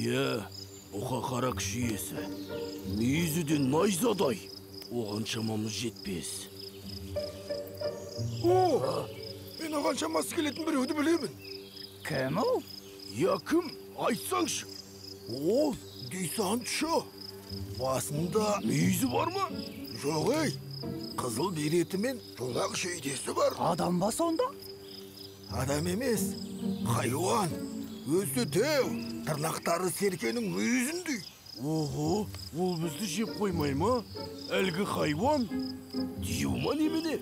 Иә, бұқа қара күш иесі. Мүйізі де найзадай. Оған шамамыз жетпес. О, мен оған шамасы келетін біреуді білемін. Кім ол? Я кім? Айтсаңшы. Ол десантшы. Басында мүйізі бар ма? Жоқ, ей. Қызыл береті мен жолақ жейдесі бар. Адам ба сонда? Адам емес, хайуан. Өзі дәу, тырнақтары серкенің мүйізіндей. Ого, ол бізді жеп қоймай ма? Әлгі хайуан? Дию ма немене?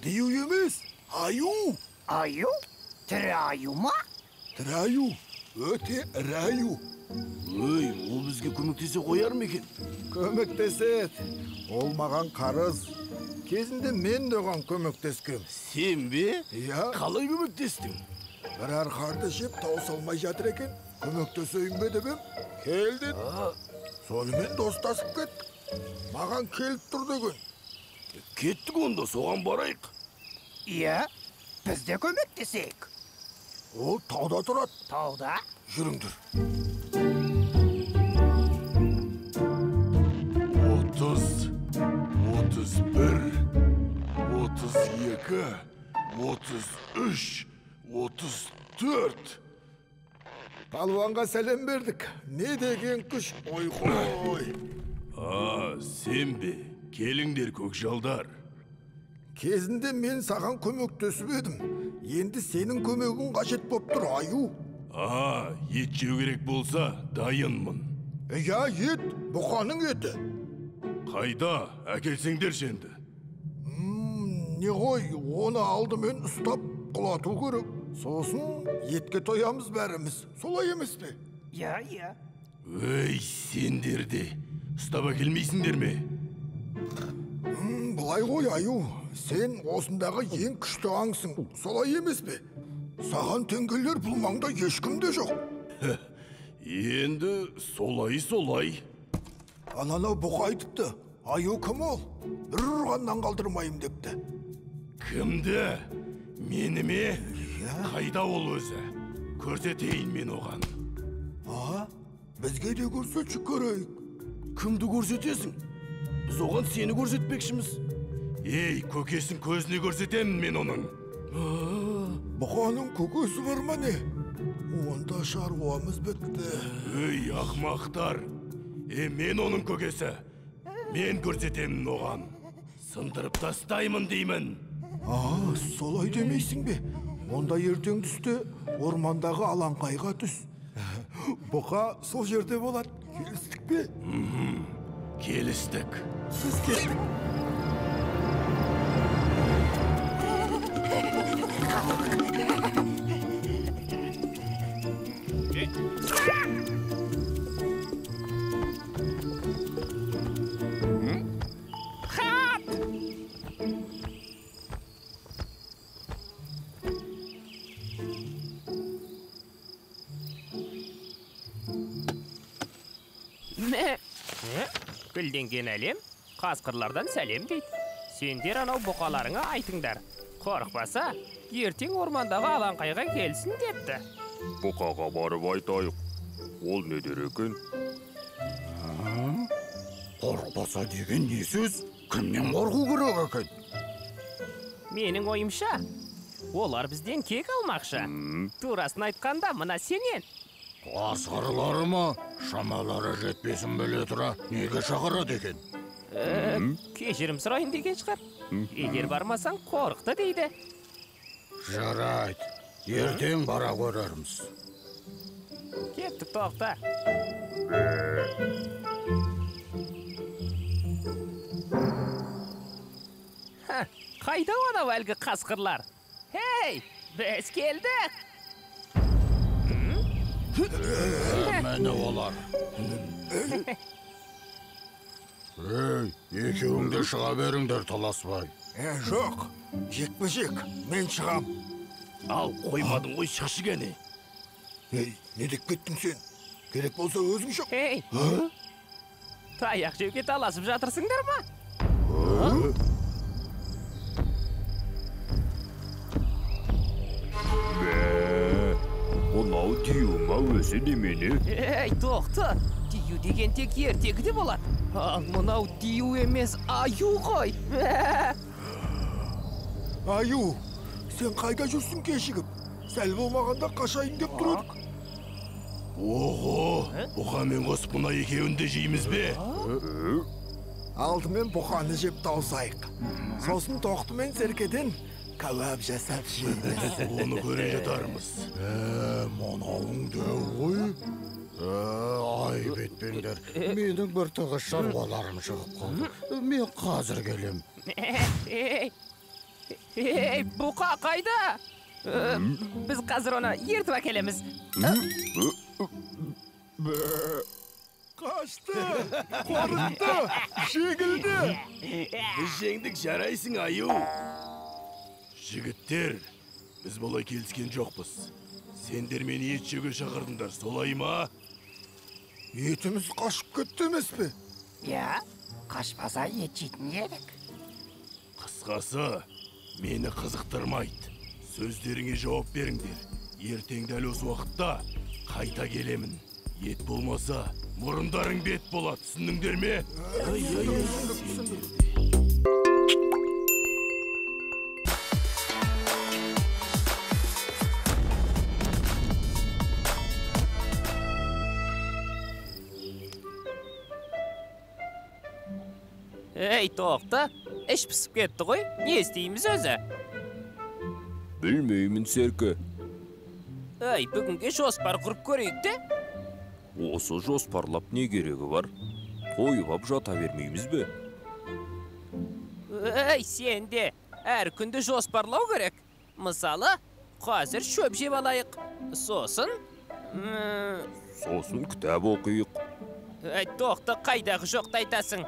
Дию емес, аю. Аю? Тірі аю ма? Тірі аю, өте ірі аю. Өй, ол бізге көмектесе қояр ма екен? Көмектеседі. Ол маған қарыз. Кезінде мен де оған көмектескем. Сен бе? Иә. Қалай көмектестің? Бір арқарды жеп тауыса алмай жатыр екен. Көмектесейін бе деп ем, кел деді. Сонымен достасып кеттік. Маған келіп тұр деген. Кеттік онда, соған барайық. Иә, біз де көмектесейік. Ол тауда тұрады. Тауда? Жүріңдер. 30, 31, 32, 33, 34. Палуанға сәлем бердік. Не деген күш, ой қой. А, сен бе? Келіңдер, көкжалдар. Кезінде мен саған көмектесіп едім. Енді сенің көмегің қажет боп тұр, аю. А, ет жеу керек болса, дайынмын. Иә, ет, бұқаның еті. Қайда, әкелсеңдерші енді. Не ғой, оны алдымен ұстап құлату керек. Сосын етке тоямыз бәріміз. Солай емес пе? Иә, иә. Өй, сендер де ұстап әкелмейсіңдер ме? Былай ғой, аю, сен осындағы ең күшті аңсың. Солай емес пе? Саған теңгелер бұл маңда ешкім де жоқ. Енді солай, солай. Ананау бұқа айтыпты. Аю кім ол? Бір ұрғаннан қалдырмайым депті. Кімді? Мені ме? Қайда ол өзі? Көрсетейін мен оған. А, бізге де көрсетші көрейік. Кімді көрсетесің? Біз оған сені көрсетпекшіміз. Ей, көкесін көзіне көрсетемін мен оның. Бұқаның көкесі бар ма не? Онда шаруамыз бітті. Ей, ақмақтар! Мен оның көкесі. Мен көрсетемін оған. Сындырып тастаймын деймін. А, солай демейсің бе? Онда ертең түсте ормандағы алаңқайға түс. Бұқа сол жерде болады. Келістік пе? Келістік. Біз кеттік. Гүлденген әлем, қасқырлардан сәлем дейді. Сендер анау бұқаларыңа айтыңдар. Қорықпаса, ертең ормандағы алаңқайға келсін депті. Бұқаға барып айтайық. Ол не дер екен? Қорықпаса деген не сөз? Кімнен қорқу керек екен? Менің ойымша, олар бізден кек алмақшы. Турасын айтқанда, мына сенен. Қасқырлары ма? Шамалары жетпесін біле тұра, неге шақырады екен? Кешірім сұрайын деген шығар. Егер бармасаң, қорықты дейді. Жарайды, ертең бара көрерміз. Кеттік, тоқта. Қайда анау әлгі қасқырлар? Хей, біз келдік! Мені олар. Ей, екеуің де шыға беріңдер таласпай. Жоқ, жекпе-жек, мен шығам. Ал, қоймадың ғой, шықшы кәне. Ей, не деп кеттің сен? Керек болса өзің шық. Ей, таяқ жеуге таласып жатырсыңдар ма? Мынау дию ма Өзі немене? Ей, тоқты, дию деген тек ертегіде болады. Ал мынау дию емес, аю ғой. Аю, сен қайда жүрсің кешігіп? Сәл болмағанда қашайын деп тұр едік. Ого, бұқамен қосып мына екеуін де жейміз бе? Алдымен бұқаны жеп тауысайық. Сосын тоқты мен серкеден кәуап жасап жейміз. Оны көре жатармыз. Мынауың дәу ғой. Айып етпеңдер. Менің бір тығыз шаруаларым шығып қалды. Мен қазір келем. Ей, бұқа қайда? Біз қазір оны ертіп әкелеміз. Қашты, қорықты, жеңілді. Біз жеңдік, жарайсың, аю. Жігіттер, біз бұлай келіскен жоқпыз. Сендер мені ет жеуге шақырдыңдар, солай ма? Етіміз қашып кетті емес пе? Иә, қашпаса ет жейтін едік. Қысқасы, мені қызықтырмайды. Сөздеріңе жауап беріңдер. Ертең дәл осы уақытта қайта келемін. Ет болмаса, мұрындарың бет болады, түсіндіңдер ме? Түсіндік. Ей, тоқты, іш пісіп кетті ғой, не істейміз өзі? Білмеймін, Серке. Ей, бүгінге жоспар құрып көрейік те? Осы жоспарлап не керегі бар? Тойып ап жата бермейміз бе? Ей, сен де әр күнді жоспарлау керек. Мысалы, қазір шөп жеп алайық. Сосын... Сосын кітап оқиық. Ей, тоқты, қайдағы жоқты айтасың?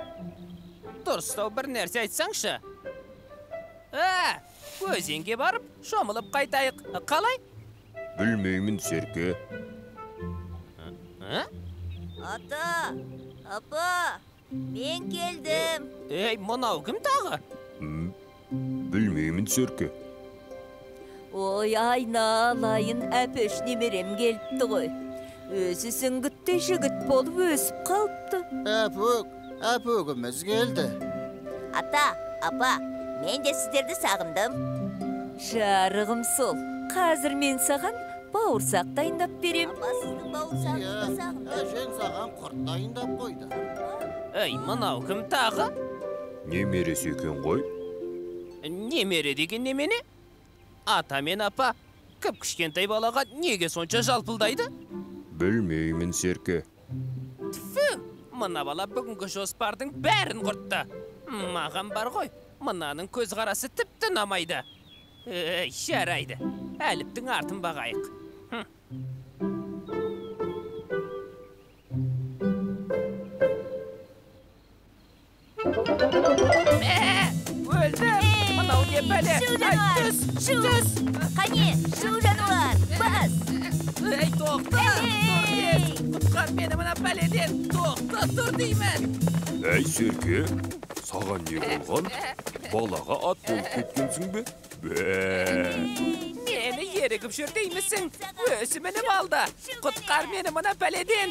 Дұрыстау бір нәрсе айтсаңшы. Өзенге барып, шомылып қайтайық. Қалай? Білмеймін, Серке. Ата, апа, мен келдім. Ей, мынау кім тағы? Білмеймін, Серке. Ой, айналайын, әпеш немерем келіпті ғой. Өзі сүңгітте жігіт болып өсіп қалыпты. Әпөк, әпөгіміз келді. Ата, апа, мен де сіздерді сағындым. Жарығым сол, қазір мен саған бауырсақ дайындап берем. Апа, сіздің бауырсағыңызды сағындым. Әжең саған құрт дайындап қойды. Ей, мынау кім тағы? Немересі екен ғой. Немере деген немене? Ата мен апа кіп-кішкентай балаға неге сонша жалпылдайды? Білмеймін, Серке. Тфу, мына бала бүгінгі жоспардың бәрін құртты. Маған бар ғой, мынаның көзқарасы тіпті ұнамайды. Ей, жарайды, әліптің артын бағайық. Өлдім! Мынау не бәле? Ай, түс, түс! Қане, шу жануар, бас! Ей, тоқта, тұр тез! Құтқар мені мына бәледен! Тоқта, тұр деймін! Әй, Серке, саған не болған? Балаға ат болып кеткенсің бе? Мені ерігіп жүр деймісің? Өзі мініп алды! Құтқар мені мына бәледен!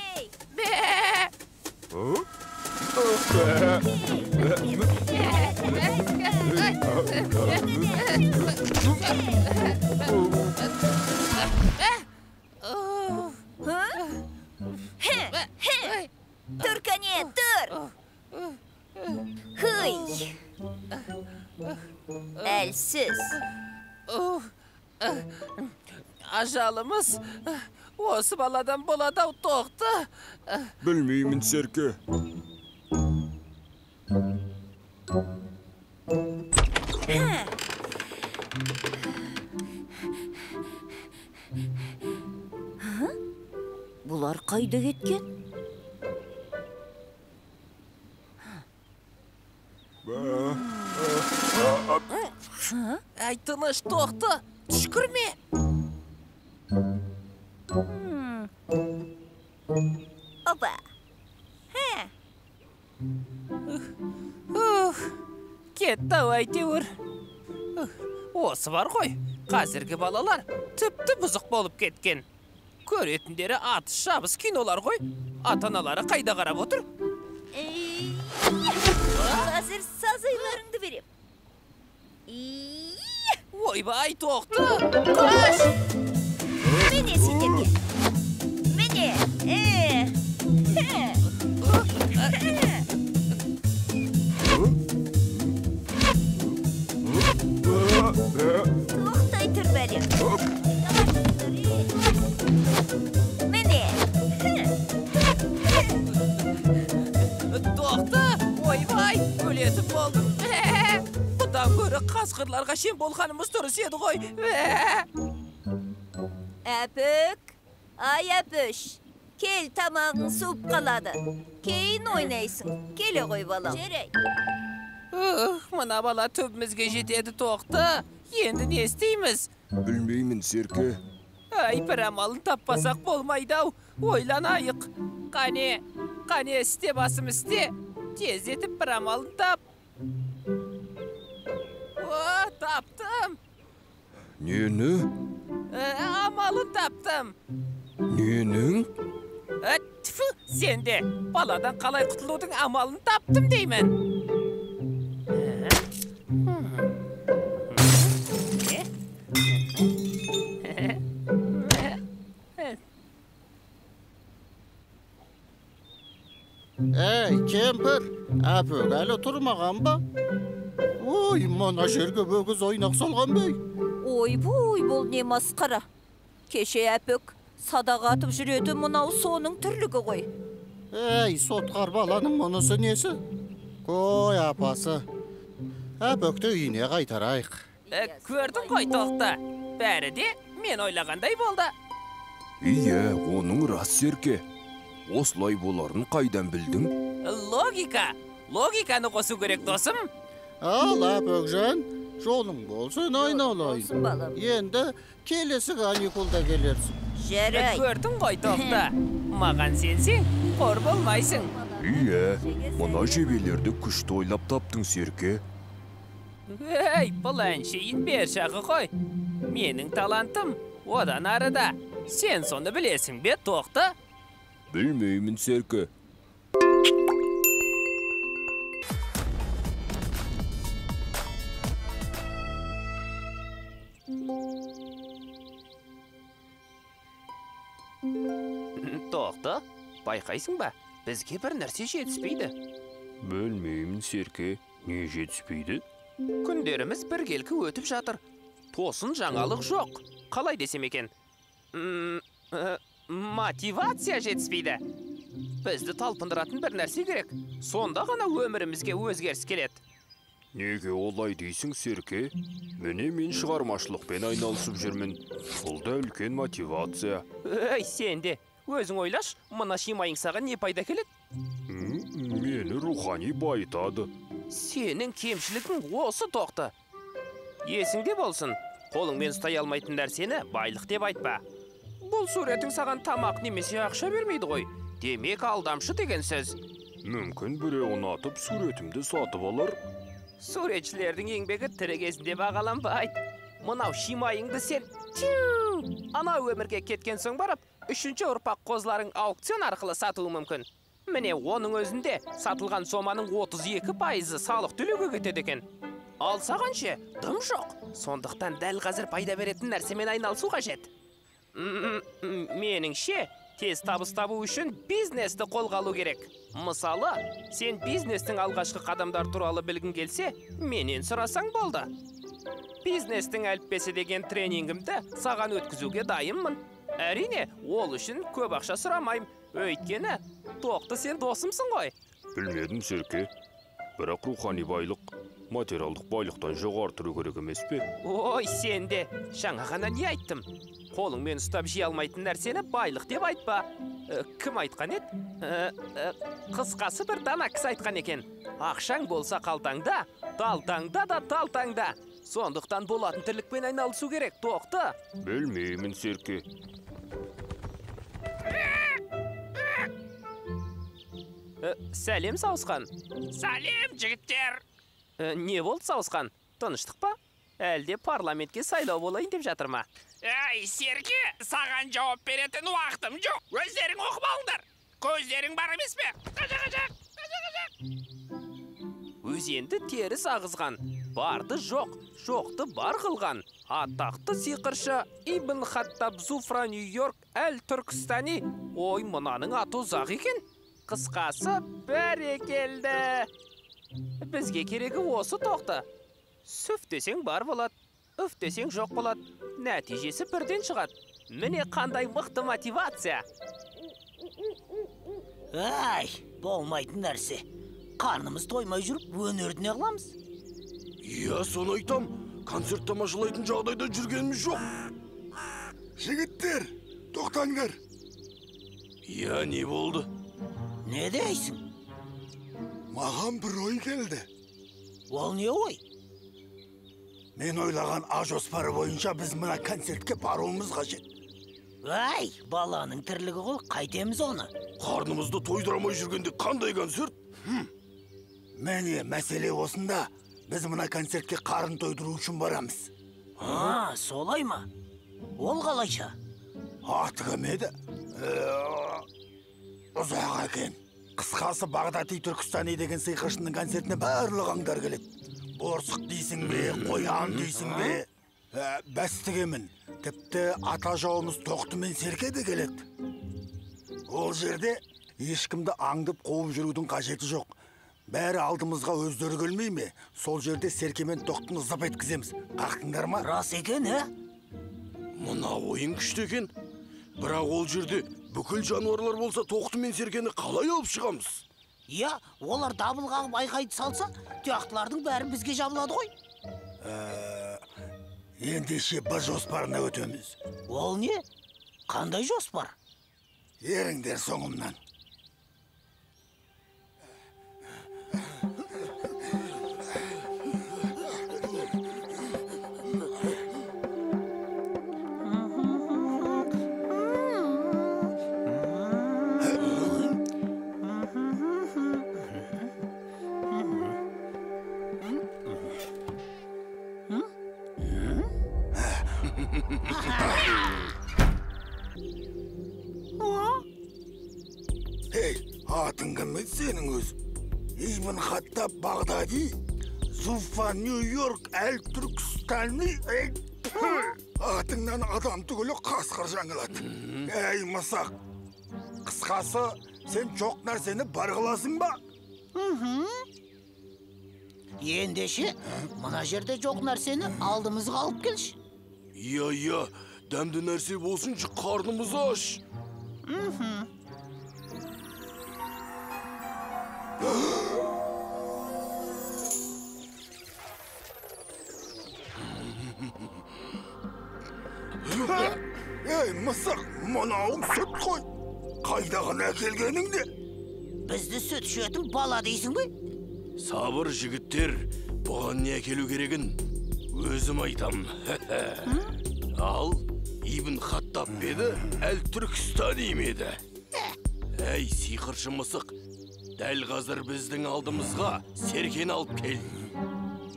Тұр, кәне, тұр! Хүй! Әлсіз! Ажалымыз осы баладан болады-ау, тоқты! Білмеймін, Серке. Бұлар қайда кеткен? Әй, тыныш, тоқты, түшкірме! Опа! Кетті-ау әйтеуір. Осы бар ғой, қазіргі балалар тіпті бұзық болып кеткен. Көретіндері атыс шабыс кинолар ғой. Ата-аналары қайда қарап отыр? Қазір сазайларыңды берем. Ойбай, Тоқты! Қаш! Міне сендерге. Міне. Тоқтай тұр, бәлем. Міне. Тоқты! Ойбай, өлетін болдым. Бұдан гөрі қасқырларға жем болғанымыз дұрыс еді ғой. Әпөк, ай әпөш, кел, тамағың суып қалады. Кейін ойнайсың. Келе ғой, балам. Жарайды. Мына бала түбімізге жетеді, Тоқты. Енді не істейміз? Білмеймін, Серке. Ай, бір амалын таппасақ болмайды-ау. Ойланайық. Қане, қане, істе басым, істе. Тездетіп бір амалын тап. О, таптым. Нені? Амалын таптым. Ненің? Тфу, сен де баладан қалай құтылудың амалын таптым деймін. Ей, кемпір, әпөк әлі тұрмаған ба? Ой, мына жерге өгіз ойнақ салған бей. Ойбой, бұл не масқара. Кеше әпөк садақ атып жүреді, мынау соның тірлігі ғой. Ей, сотқар баланың мұнысы несі? Қой, апасы, әпөкті үйіне қайтарайық. Көрдің ғой, Тоқты, бәрі де мен ойлағандай болды. Иә, оның рас, Серке. Осылай боларын қайдан білдің? Логика, логиканы қосу керек, досым. Ал, әпөкжан, жолың болсын, айналайын. Енді келесі каникулда келерсің. Жарай. Көрдің ғой, Тоқты, маған сенсең, қор болмайсың. Иә, мына жебелерді күшті ойлап таптың, Серке. Ей, бұл әншейін бер жағы ғой. Менің талантым одан арыда. Сен соны білесің бе, Тоқты? Білмеймін, Серке. Тоқты, байқайсың ба? Бізге бір нәрсе жетіспейді. Білмеймін, Серке. Не жетіспейді? Күндеріміз біркелкі өтіп жатыр. Тосын жаңалық жоқ. Қалай десем екен? Мотивация жетіспейді. Бізді талпындыратын бір нәрсе керек. Сонда ғана өмірімізге өзгеріс келеді. Неге олай дейсің, Серке? Міне мен шығармашылықпен айналысып жүрмін. Бұл да үлкен мотивация. Ей, сен де өзің ойлаш, мына шимайың саған не пайда келеді? Мені рухани байытады. Сенің кемшілігің осы, Тоқты. Есіңде болсын, қолыңмен ұстай алмайтын нәрсені байлық деп айтпа. Бұл суретің саған тамақ немесе ақша бермейді ғой. Демек, алдамшы деген сөз. Мүмкін біреу ұнатып суретімді сатып алар. Суретшілердің еңбегі тірі кезінде бағаланбайды. Мынау шимайыңды сен тю, анау өмірге кеткен соң барып, үшінші ұрпақ қозыларың аукцион арқылы сатуы мүмкін. Міне, оның өзінде сатылған соманың 32% салық төлеуге кетеді екен. Ал саған ше, дым жоқ. Сондықтан дәл қазір пайда беретін нәрсемен айналысу қажет. Меніңше, тез табыс табу үшін бизнесті қолға алу керек. Мысалы, сен бизнестің алғашқы қадамдар туралы білгің келсе, менен сұрасаң болды. Бизнестің әліппесі деген тренингімді саған өткізуге дайынмын. Әрине, ол үшін көп ақша сұрамаймын. Өйткені, Тоқты, сен досымсың ғой. Білмедім, Серке. Бірақ рухани байлық материалдық байлықтан жоғары тұру керек емес пе? Ой, сен де, жаңа ғана не айттым? Қолыңмен ұстап жей алмайтын нәрсені байлық деп айтпа. Кім айтқан еді? Қысқасы бір дана кісі айтқан екен. Ақшаң болса қалтаңда, талтаңда да талтаңда. Сондықтан болатын тірлікпен айналысу керек, Тоқты. Білмеймін, Серке. Сәлем, Сауысқан. Сәлем, жігіттер. Не болды, Сауысқан? Тыныштық па? Әлде парламентке сайлау болайын деп жатыр ма? Әй, Серке, саған жауап беретін уақытым жоқ. Өздерің оқып алыңдар. Көздерің бар емес пе? Қажа-қажа, қажа-қажа. Өзенді теріс ағызған, барды жоқ, жоқты бар қылған. Атақты сиқыршы Ибн Хаттаб Зуфра Нью-Йорк Әл Түркістани. Ой, мынаның аты ұзақ екен. Қысқасы, бәрекелді. Бізге керегі осы Тоқты. Сүф десең бар болады, үф десең жоқ болады. Нәтижесі бірден шығады. Міне қандай мықты мотивация. Ай, болмайтын нәрсе. Қарнымыз тоймай жүріп, өнерді не қыламыз? Иә, соны айтам. Концерт тамашалайтын жағдайда жүргеніміз жоқ. Жігіттер, тоқтаңдар. Иә, не болды? Не дейсің? Маған бір ой келді. Ол не ой? Мен ойлаған А жоспары бойынша біз мына концертке баруымыз қажет. Ай, баланың тірлігі ғой, қайтеміз оны? Қарнымызды тойдырамай жүргенде қандай концерт? Міне, мәселе осында. Біз мына концертке қарын тойдыру үшін барамыз. А, солай ма? Ол қалайша? Аты кім еді? Ұзақ екен. Қысқасы, Бағдати Түркістани деген сиқыршының концертіне барлық аңдар келеді. Борсық дейсің бе, қоян дейсің бе? Бәс тігемін. Тіпті ата жауымыз Тоқты мен Серке де келеді. Ол жерде ешкімді аңдып қуып жүрудің қажеті жоқ. Бәрі алдымызға өздері келмей ме? Сол жерде Серке мен Тоқтыны зып еткіземіз. Қақтыңдар ма? Рас екен, ә? Мына ойын күшті екен. Бірақ ол жерде бүкіл жануарлар болса, Тоқты мен Серкені қалай алып шығамыз? Иә, олар дабыл қағып айқайды салса, тұяқтылардың бәрі бізге жабылады ғой. Ендеше Б жоспарына өтеміз. Ол не? Қандай жоспар? Еріңдер соңымнан. Ей, атың кім еді сенің өз? Ибн Хаттаб Бағдади, Зуфа Нью-Йорк Әл Түркістани. Атыңнан адам түгілі қасқыр жаңылады. Әй, мысақ, қысқасы, сен жоқ нәрсені бар қыласың ба? Ендеше, мына жерде жоқ нәрсені алдымызға алып келші. Иә, иә, дәмді нәрсе болсыншы, қарнымыз аш. Ей, мысық, мынауың сүт қой. Қайдағыны әкелгенің де? Бізді сүт ішетін бала дейсің бе? Сабыр, жігіттер, бұған не әкелу керегін өзім айтам. Ал, Ибн Хаттаб еді, Әл Түркістани ме еді? Әй, сиқыршы мысық, дәл қазір біздің алдымызға Серкені алып кел.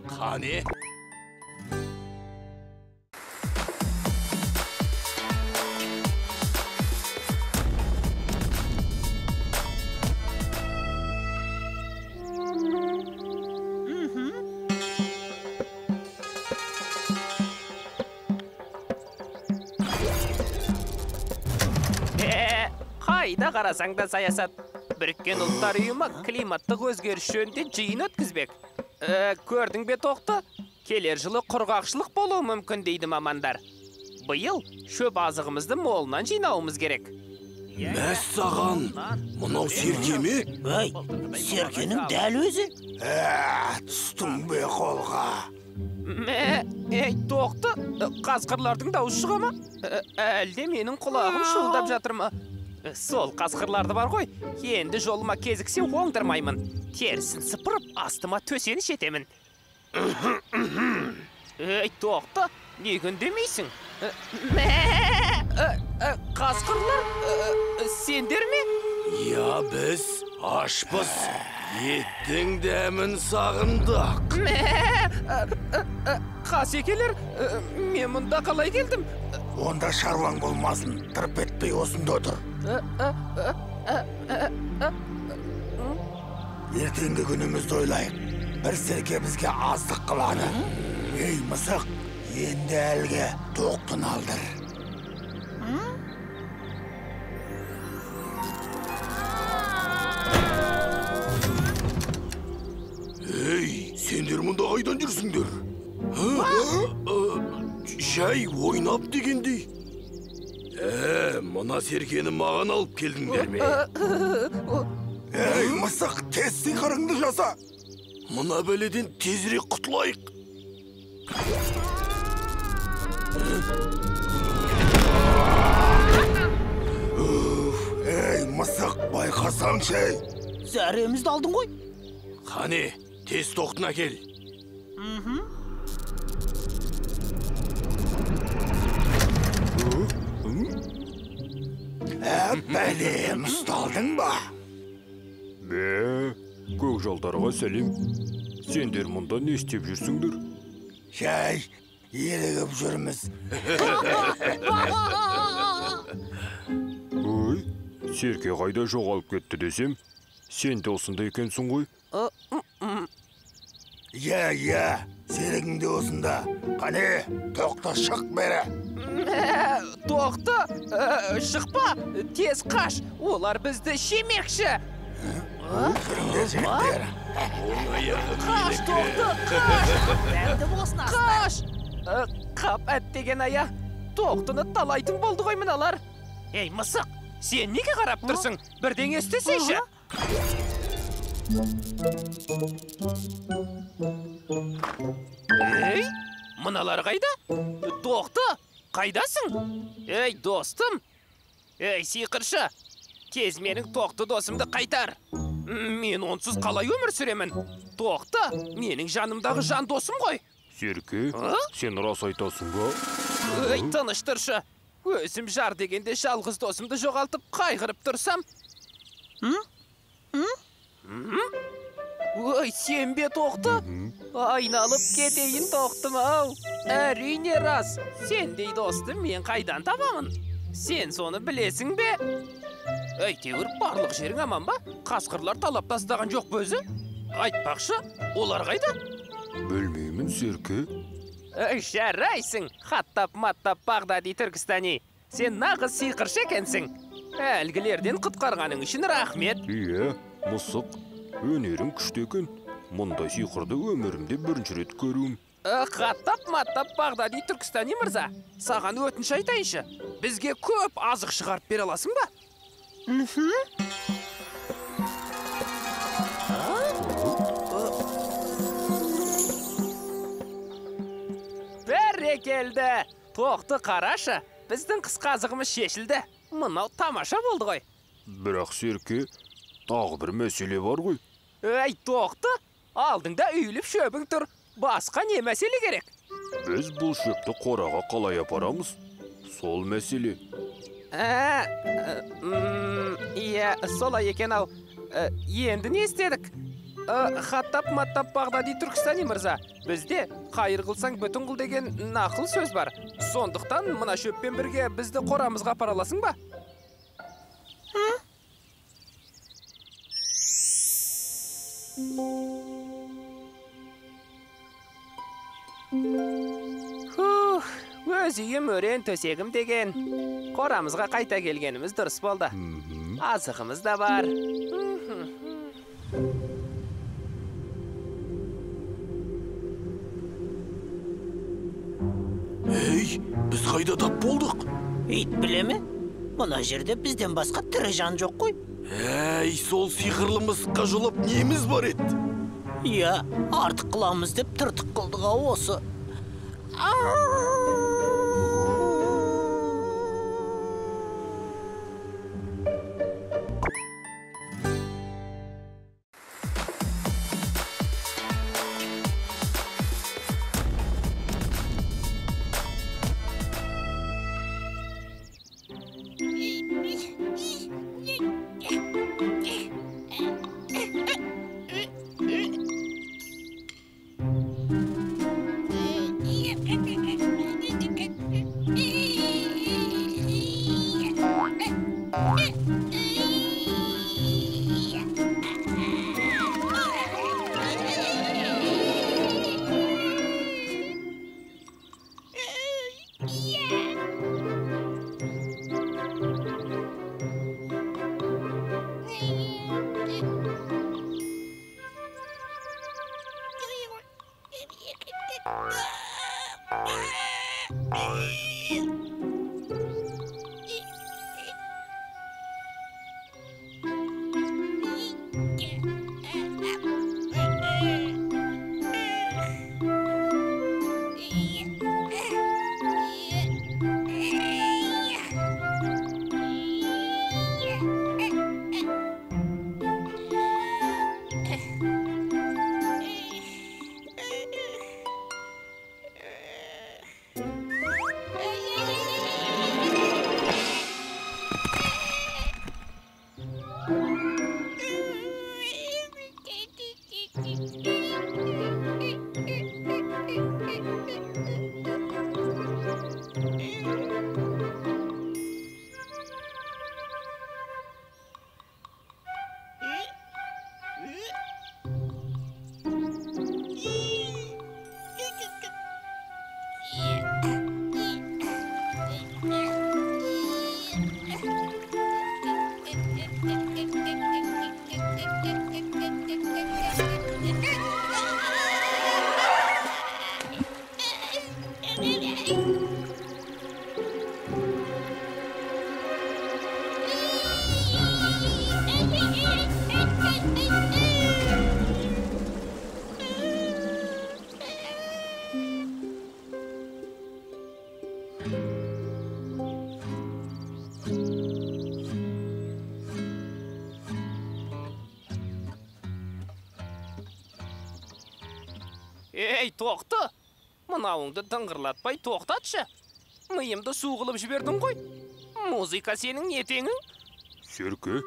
Қане? Қайда қарасаң да саясат. Біріккен Ұлттар Ұйымы климаттық өзгеріс жөнінде жиын өткізбек. Көрдің бе, Тоқты? Келер жылы құрғақшылық болуы мүмкін дейді мамандар. Биыл шөп азығымызды молынан жинауымыз керек. Мәссаған, мынау Серке ме? Ей, Серкенің дәл өзі. Түстің бе қолға? Ей, Тоқты, қасқырлардың дауысы шыға ма? Әлде менің құлағым шуылдап жатыр ма? Сол қасқырларды бар ғой, енді жолыма кезіксе оңдырмаймын. Терісін сыпырып, астыма төсеніш етемін. Ей, Тоқты, неге үндемейсің? Қасқырлар, сендер ме? Иә, біз ашпыз. Еттің дәмін сағындық. Қасекелер, мен мұнда қалай келдім? Онда шаруаң болмасын, тырп етпей осында отыр. Ертеңгі күнімізді ойлайық. Бір серке бізге аздық қылады. Ей, мысық, енді әлгі тоқтыны алдыр. Ей, сендер мұнда қайдан жүрсіңдер? Жай ойнап дегендей. Мына серкені маған алып келдіңдер ме? Ей, мысық, тез сиқырыңды жаса. Мына бәледен тезірек құтылайық. Ей, мысық, байқасаңшы. Зәремізді алдың ғой. Қане, тез тоқтыны әкел. Бәлем, ұсталдың ба? Бе, көкжалдарға сәлем. Сендер мұнда не істеп жүрсіңдер? Жай, ерігіп жүрміз. Ой, серке қайда жоғалып кетті десем, сен де осында екенсің ғой? Иә, иә, серігің де осында. Қане, тоқта, шық бері. Тоқты, шықпа, тез қаш, олар бізді жемекші. Жүріңдер, жігіттер. Қаш, тоқты, қаш. Қаш. Қап әттеген ая, тоқтыны талайтын болды ғой мыналар. Ей, мысық, сен неге қарап тұрсың? Бірдеңе істесейші. Ей, мыналар қайда? Тоқты, қайдасың? Ей, достым. Ей, сиқыршы, тез менің тоқты досымды қайтар. Мен онсыз қалай өмір сүремін? Тоқты, менің жанымдағы жан досым ғой. Серке, сен рас айтасың ба? Ей, тыныш тұршы. Өзім жар дегенде жалғыз досымды жоғалтып қайғырып тұрсам. Ой, сен бе, тоқты? Айналып кетейін, тоқтым ау. Әрине рас, сендей досты мен қайдан табамын? Сен соны білесің бе? Әйтеуір барлық жерің аман ба? Қасқырлар талап тастаған жоқ па өзі? Айтпақшы, олар қайда? Білмеймін, серке. Жарайсың, хаттап-маттап Бағдади Түркістани. Сен нағыз сиқыршы екенсің. Әлгілерден құтқарғаның үшін рахмет. Иә, мысық, өнерің күшті екен. Мұндай сиқырды өмірімде бірінші рет көруім. Хаттап-маттап Бағдади Түркістани мырза, саған өтініш айтайыншы. Бізге көп азық шығарып бере аласың ба? Бәрекелді! Тоқты қарашы, біздің қысқы азығымыз шешілді. Мынау тамаша болды ғой. Бірақ серке, тағы бір мәселе бар ғой. Ей, тоқты, алдыңда үйіліп шөбің тұр. Басқа не мәселе керек? Біз бұл шөпті қораға қалай апарамыз? Сол мәселе. Иә, солай екен ау. Енді не істедік? Хаттап-маттап Бағдади Түркістани мырза, бізде қайыр қылсаң бүтін қыл деген нақыл сөз бар. Сондықтан мына шөппен бірге бізді қорамызға апара аласың ба? Фух, өз үйім өрен төсегім деген. Қорамызға қайта келгеніміз дұрыс болды. Азығымыз да бар. Ей, біз қайда тап болдық? Ит біле ме? Мына жерде бізден басқа тірі жан жоқ қой. Әй, сол сиқырлы мысыққа жолап неміз бар еді? Иә, артық қыламыз деп тыртық қылдық ау осы. Ей, тоқты! Мынауыңды дыңғырлатпай тоқтатшы. Миымды су қылып жібердің ғой. Музыка сенің не теңің? Серке,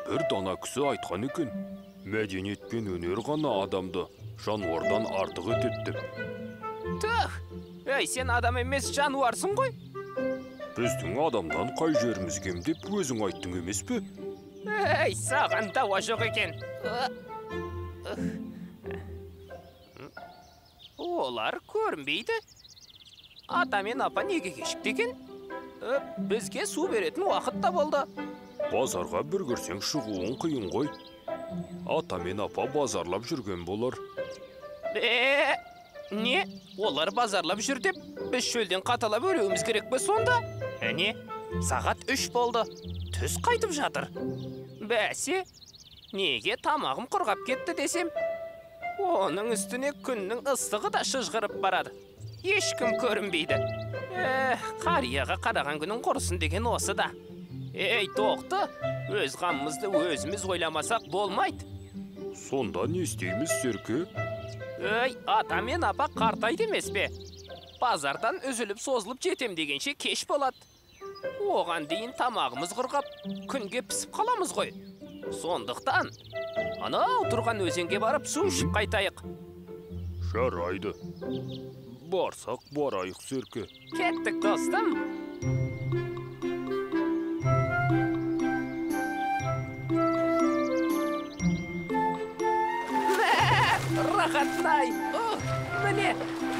бір дана кісі айтқан екен. Мәдениет пен өнер ғана адамды жануардан артық етеді деп. Түх! Ей, сен адам емес жануарсың ғой. Біздің адамнан қай жеріміз кем деп өзің айттың емес пе? Ей, саған дауа жоқ екен. Олар көрінбейді. Ата мен апа неге кешікті екен? Бізге су беретін уақыт та болды. Базарға бір кірсең шығуың қиын ғой. Ата мен апа базарлап жүрген болар. Не? Олар базарлап жүр деп біз шөлден қаталап өлуіміз керек пе сонда? Әне, сағат 3 болды. Түс қайтып жатыр. Бәсе, неге тамағым құрғап кетті десем, оның үстіне күннің ыстығы да шыжғырып барады. Ешкім көрінбейді. Қарияға қараған күнің құрысын деген осы да. Ей, тоқты, өз қамымызды өзіміз ойламасақ болмайды. Сонда не істейміз, Серке? Ей, ата мен апа қартайды емес пе? Базардан үзіліп созылып жетем дегенше кеш болады. Оған дейін тамағымыз құрғап, күнге пісіп қаламыз ғой. Сондықтан анау тұрған өзенге барып су ішіп қайтайық. Жарайды. Барсақ барайық, Серке. Кеттік, достым. Рахатнай! Міне,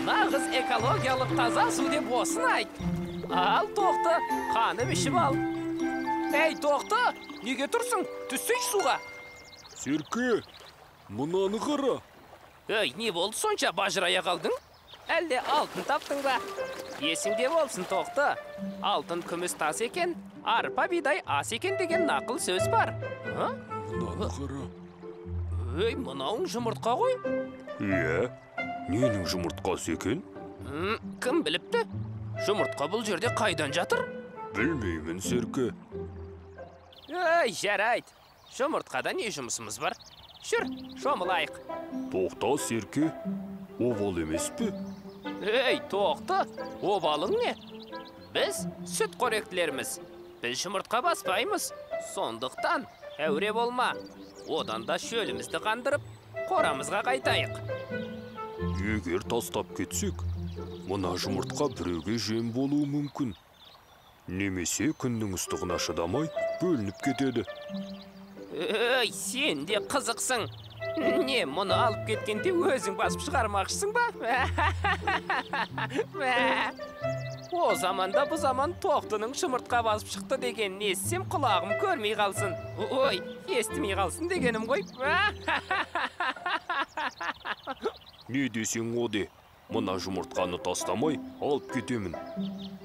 нағыз экологиялық таза су деп осыны айт. Ал, тоқты, қанып ішіп ал. Ей, тоқты, неге тұрсың? Түссейші суға. Серке, мынаны қара. Ей, не болды сонша бажырая қалдың? Әлде алтын таптың ба? Есіңде болсын, тоқты. Алтын күміс тас екен, арпа бидай ас екен деген нақыл сөз бар. Мынаны қара. Ей, мынауың жұмыртқа ғой? Иә, ненің жұмыртқасы екен? Кім біліпті? Жұмыртқа бұл жерде қайдан жатыр? Білмеймін, Серке. Ей, жарайды. Жұмыртқада не жұмысымыз бар? Жүр, шомылайық. Тоқта, Серке, обал емес пе? Ей, тоқты, обалың не? Біз сүт қоректілерміз. Біз жұмыртқа баспаймыз. Сондықтан әуре болма. Одан да шөлімізді қандырып, қорамызға қайтайық. Егер тастап кетсек, мына жұмыртқа біреуге жем болуы мүмкін. Немесе күннің ыстығына шыдамай бөлініп кетеді. Ей, сен де қызықсың. Не, мұны алып кеткенде өзің басып шығармақшысың ба? О заманда бұ заман тоқтының жұмыртқа басып шықты деген естісем құлағым көрмей қалсын. Ой, естімей қалсын дегенім ғой. Не десең о де. Мына жұмыртқаны тастамай алып кетемін.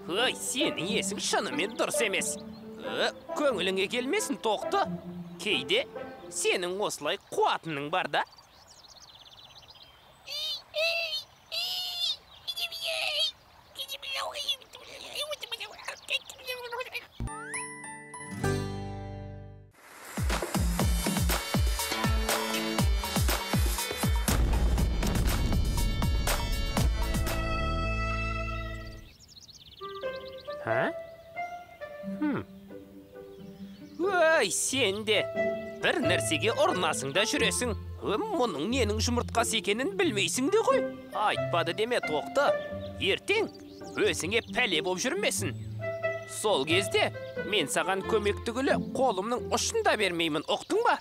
Ой, сенің есің шынымен дұрыс емес. Көңіліңе келмесін, Тоқты. Кейде сенің осылай қуатының бар да. Ой, сен де бір нәрсеге ұрынасың да жүресің. Мұның ненің жұмыртқасы екенін білмейсің де ғой. Айтпады деме, Тоқты. Ертең өзіңе пәле боп жүрмесін. Сол кезде мен саған көмек түгілі қолымның ұшын да бермеймін, ұқтың ба?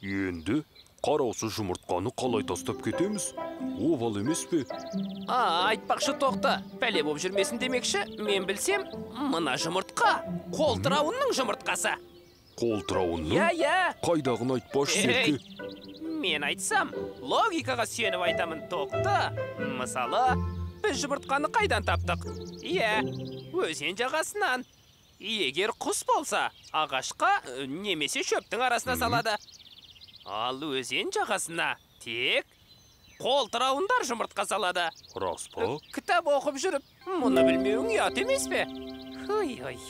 Енді қараусыз жұмыртқаны қалай тастап кетеміз? Обал емес пе? Айтпақшы, Тоқты, пәле боп жүрмесін демекші, мен білсем, мына жұмыртқа қолтырауынның жұмыртқасы. Қолтырауынның? Иә. Қайдағын айтпашы, Серке. Мен айтсам, логикаға сүйеніп айтамын, Тоқты. Мысалы, біз жұмыртқаны қайдан таптық? Иә, өзен жағасынан. Егер құс болса, ағашқа немесе шөптің арасына салады. Ал өзен жағасына тек қолтырауындар жұмыртқа салады. Рас па? Кітап оқып жүріп, мұны білмеуің ұят емес пе? Ой-ой.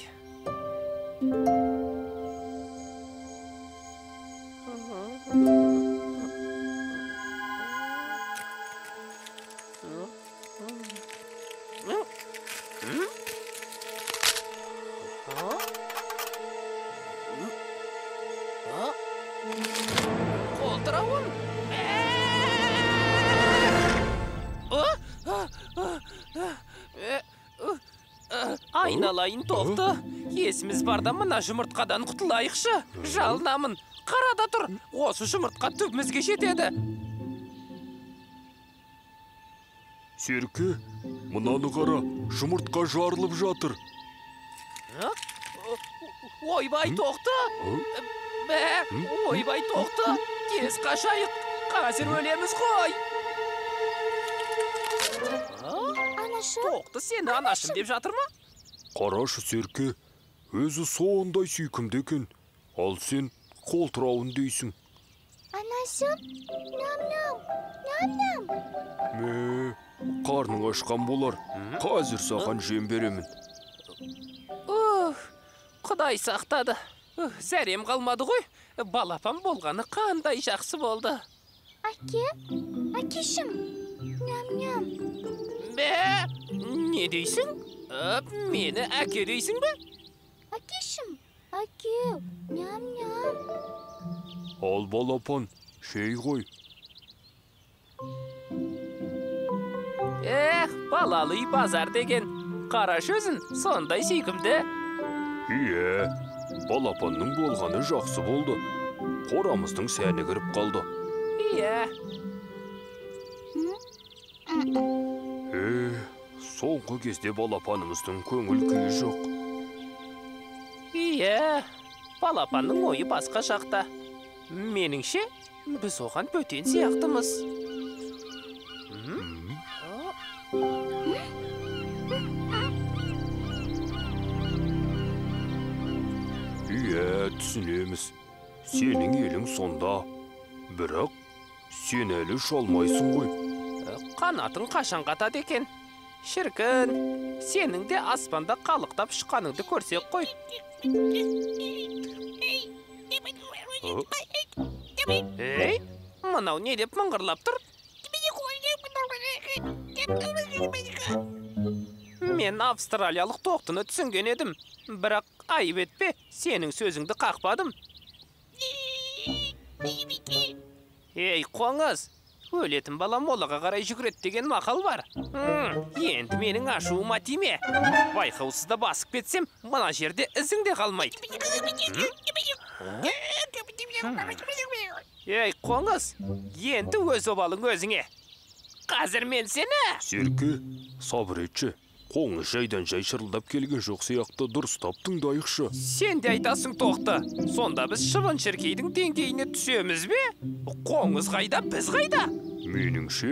Қолтырауын! Айналайын, Тоқты, есіміз барда мына жұмыртқадан құтылайықшы. Жалынамын, қара да тұр, осы жұмыртқа түбімізге жетеді. Серке, мынаны қара, жұмыртқа жарылып жатыр. Ойбай, Тоқты! Ойбай, Тоқты, тез қашайық, қазір өлеміз ғой. Анашым. Тоқты сені анашым деп жатыр ма? Қарашы, Серке, өзі сондай сүйкімді екен, ал сен қолтырауын дейсің. Анашым, нам-нам, нам-нам. Мә, қарның ашқан болар, қазір саған жем беремін. Құдай сақтады. Зәрем қалмады ғой. Балапан болғаны қандай жақсы болды. Әке, әкешім, ням-ням. Бә, не дейсің? Мені әке дейсің бе? Әкешім, әке, ням-ням. Ал балапан, шей ғой. Эх, балалы үй базар деген. Қарашы өзін, сондай сүйкімді. Ие, балапанның болғаны жақсы болды. Қорамыздың сәні кіріп қалды. Иә. Соңғы кезде балапанымыздың көңіл күйі жоқ. Иә, балапанның ойы басқа жақта. Меніңше, біз оған бөтен сияқтымыз. Иә, түсінеміз. Сенің елің сонда. Бірақ сен әлі ұша алмайсың ғой. Қанатың қашан қатады екен? Шіркін, сенің де аспанда қалықтап ұшқаныңды көрсек қой. Ей, мынау не деп мыңғырлап тұр? Мен австралиялық тоқтыны түсінген едім. Бірақ айып етпе, сенің сөзіңді қақпадым. Ей, қоңыз, өлетін бала молаға қарай жүгіреді деген мақал бар. Енді менің ашуыма тиме. Байқаусызда басып кетсем, мына жерде ізің де қалмайды. Ей, қоңыз, енді өз обалың өзіңе. Қазір мен сені... Серке, сабыр етші. Қоңыз жайдан жай шырылдап келген жоқ сияқты, дұрыстап тыңдайықшы. Сен де айтасың, Тоқты. Сонда біз шыбын-шіркейдің деңгейіне түсеміз бе? Қоңыз қайда, біз қайда? Меніңше,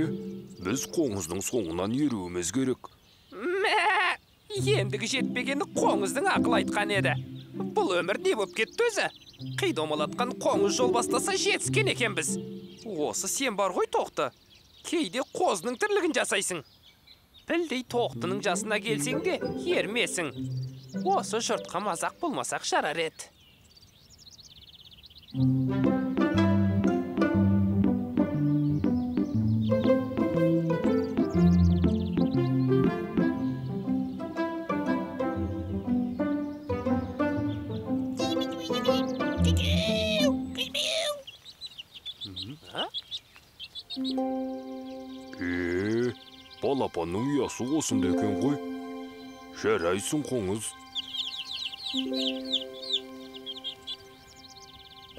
Біз қоңыздың соңынан еруіміз керек. Мә, ендігі жетпегені қоңыздың ақыл айтқан еді. Бұл өмір не боп кетті өзі? Қидомалатқан қоңыз жол бастаса жетіскен екенбіз. Осы сен бар ғой, Тоқты. Кейде қозының тірлігін жасайсың. Білдей Тоқтының жасына келсең де ермесің. Осы жұртқа мазақ болмасақ жарар еді. Балапанның ұясы осында екен ғой. Жарайсың, қоңыз.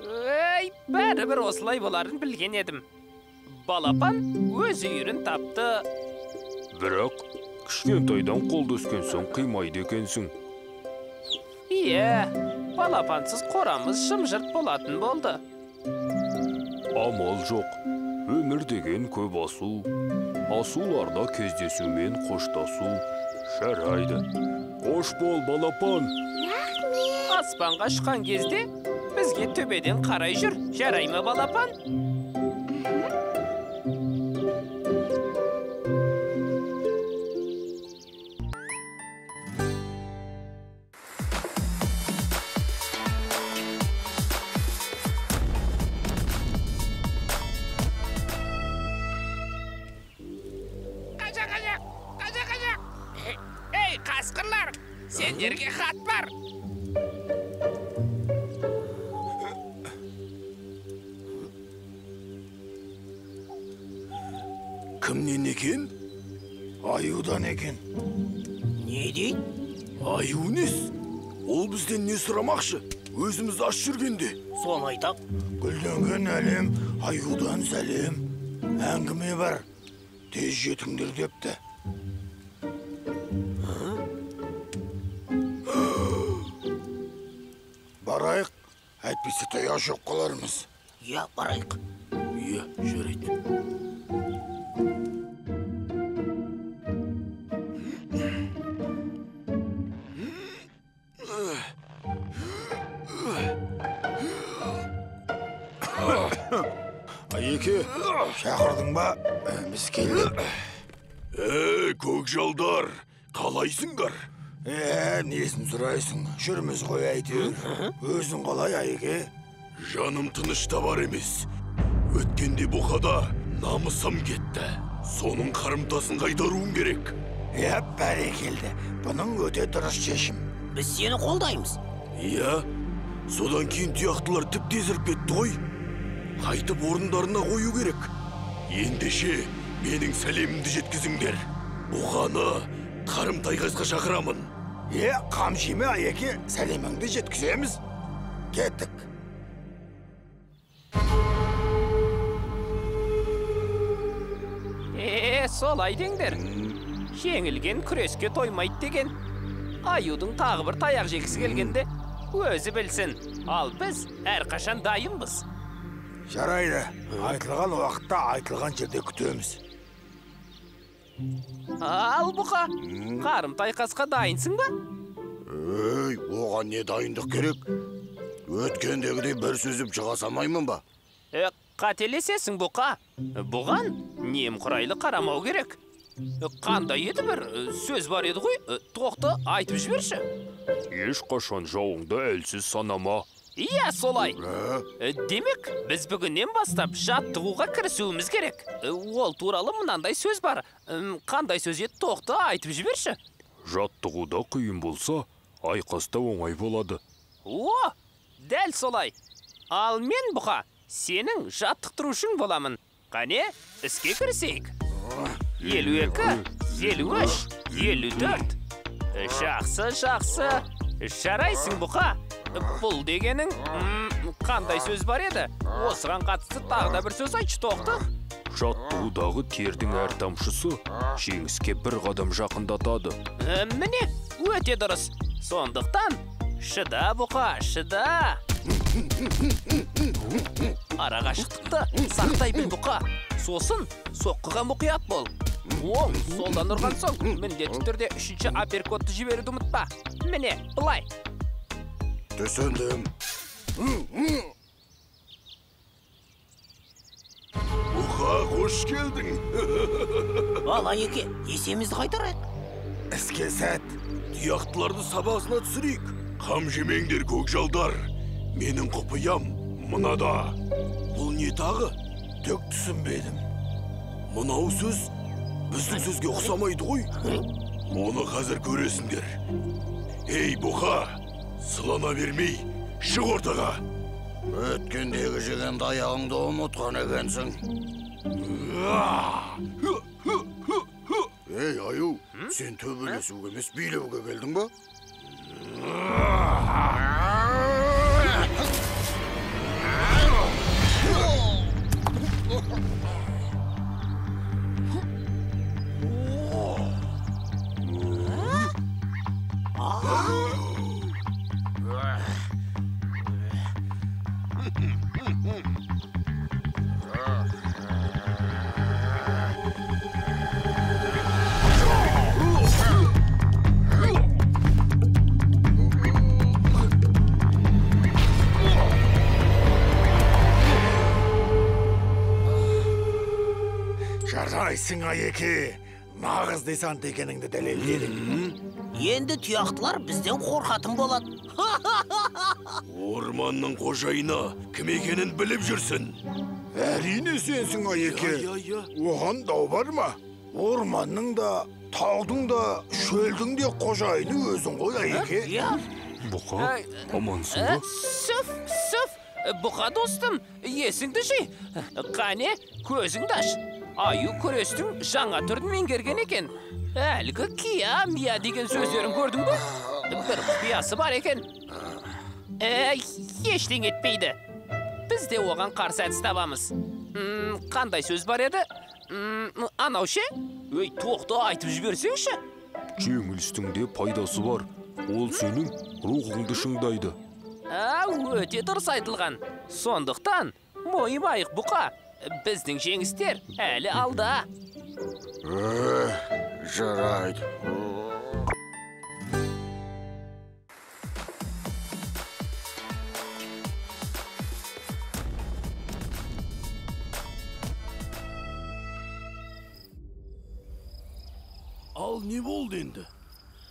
Ей, бәрібір осылай боларын білген едім. Балапан өз үйірін тапты. Бірақ кішкентайдан қолды өскен соң қимайды екенсің. Иә, балапансыз қорамыз жым-жырт болатын болды. Амал жоқ. Өмір деген көп асу. Асуларда кездесумен қоштасу жарайды. Қош бол, балапан. Рахмет. Аспанға шыққан кезде бізге төбеден қарай жүр. Жарай ма, балапан? Қасқырлар, сендерге хат бар. Кімнен екен? Аюдан екен. Не дейді? Аю нес? Ол бізден не сұрамақшы? Өзіміз аш жүргенде. Соны айтақ. Гүлденген әлем, аюдан сәлем. Әңгіме бар. Тез жетіңдер депті. Барайық, әйтпесе таяқ жеп қалармыз. Иә, барайық. Иә, жарайды. Айеке, шақырдың ба? Біз келдік. Ей, көкжалдар, қалайсыңдар? Несін сұрайсың? Жүрміз ғой әйтеуір. Өзің қалай, Айеке? Жаным тыныш табар емес. Өткенде бұқада намысым кетті. Соның қарымтасын қайтаруым керек. Иә, бәрекелді. Бұның өте дұрыс шешім. Біз сені қолдаймыз. Иә, содан кейін тұяқтылар тіпті езіліп кетті ғой. Қайтып орындарына қою керек. Ендеше менің сәлемімді жеткізіңдер. Бұқаны қарымта айқасқа шақырамын. Е, қам жеме, Айеке, сәлеміңді жеткіземіз. Кеттік. Солай деңдер. Жеңілген күреске тоймайды деген. Аюдың тағы бір таяқ жегісі келгенде өзі білсін. Ал біз әрқашан дайынбыз. Жарайды. Айтылған уақытта айтылған жерде күтеміз. Ал, бұқа, қарымта айқасқа дайынсың ба? Ей, оған не дайындық керек? Өткендегідей бір сүзіп шыға салмаймын ба? Қателесесің, бұқа. Бұған немқұрайлы қарамау керек. Қандай еді бір сөз бар еді ғой, Тоқты айтып жіберші. Ешқашан жауыңды әлсіз санама. Иә, солай. Демек, біз бүгіннен бастап жаттығуға кірісуіміз керек. Ол туралы мынандай сөз бар. Қандай сөз еді, Тоқты айтып жіберші. Жаттығуда қиын болса, айқаста оңай болады. О, дәл солай. Ал мен, бұқа, сенің жаттықтырушың боламын. Қане, іске кірісейік. 52, 53, 54. Жақсы, жақсы. Жарайсың, бұқа. Бұл дегенің қандай сөз бар еді? Осыған қатысты тағы да бір сөз айтшы, Тоқты. Жаттығудағы тердің әр тамшысы жеңіске бір қадам жақындатады. Міне, өте дұрыс. Сондықтан, шыда, бұқа, шыда. Арақашықтықты сақтай біл, бұқа. Сосын соққыға мұқият бол. Оң, солдан ұрған соң міндетті түрде үшінші апперкотты жіберуді ұмытпа. Міне, былай. Түсіндім. Бұқа, қош келдің. Ал, Айеке, есемізді қайтарайық. Іске сәт. Тұяқтыларды сабасына түсірейік. Қам жемеңдер, көкжалдар. Менің құпиям мынада. Бұл не тағы? Түк түсінбедім. Мынау сөз біздің сөзге ұқсамайды ғой. Оны қазір көресіңдер. Ей, бұқа, сылана бермей, шық ортаға. Өткендегі жеген таяғыңды ұмытқан екенсің. Ей, аю, сен төбелесуге емес, билеуге келдің ба? Жарайсың, Айеке, нағыз десант екеніңді дәлелдедің. Енді тұяқтылар бізден қорқатын болады. Орманның қожайыны кім екенін біліп жүрсін. Әрине сенсің, Айеке. Оған дау бар ма? Орманның да, таудың да, шөлдің де қожайыны өзің ғой, Айеке. Бұқа, амансың ба? Сүф, сүф, бұқа достым, есіңді жи. Қане, көзіңді аш. Аю күрестің жаңа түрін меңгерген екен. Әлгі кия, мия деген сөздерін көрдің бе? Бір құпиясы бар екен. Ештеңе етпейді. Біз де оған қарсы әдіс табамыз. Қандай сөз бар еді? Анау ше? Өй, тоқты айтып жіберсеңші. Жеңілістің де пайдасы бар. Ол сенің рухыңды шыңдайды. Өте дұрыс айтылған. Сондықтан мойымайық, бұқа. Біздің жеңістер әлі алда. Жарайды. Ал не болды енді?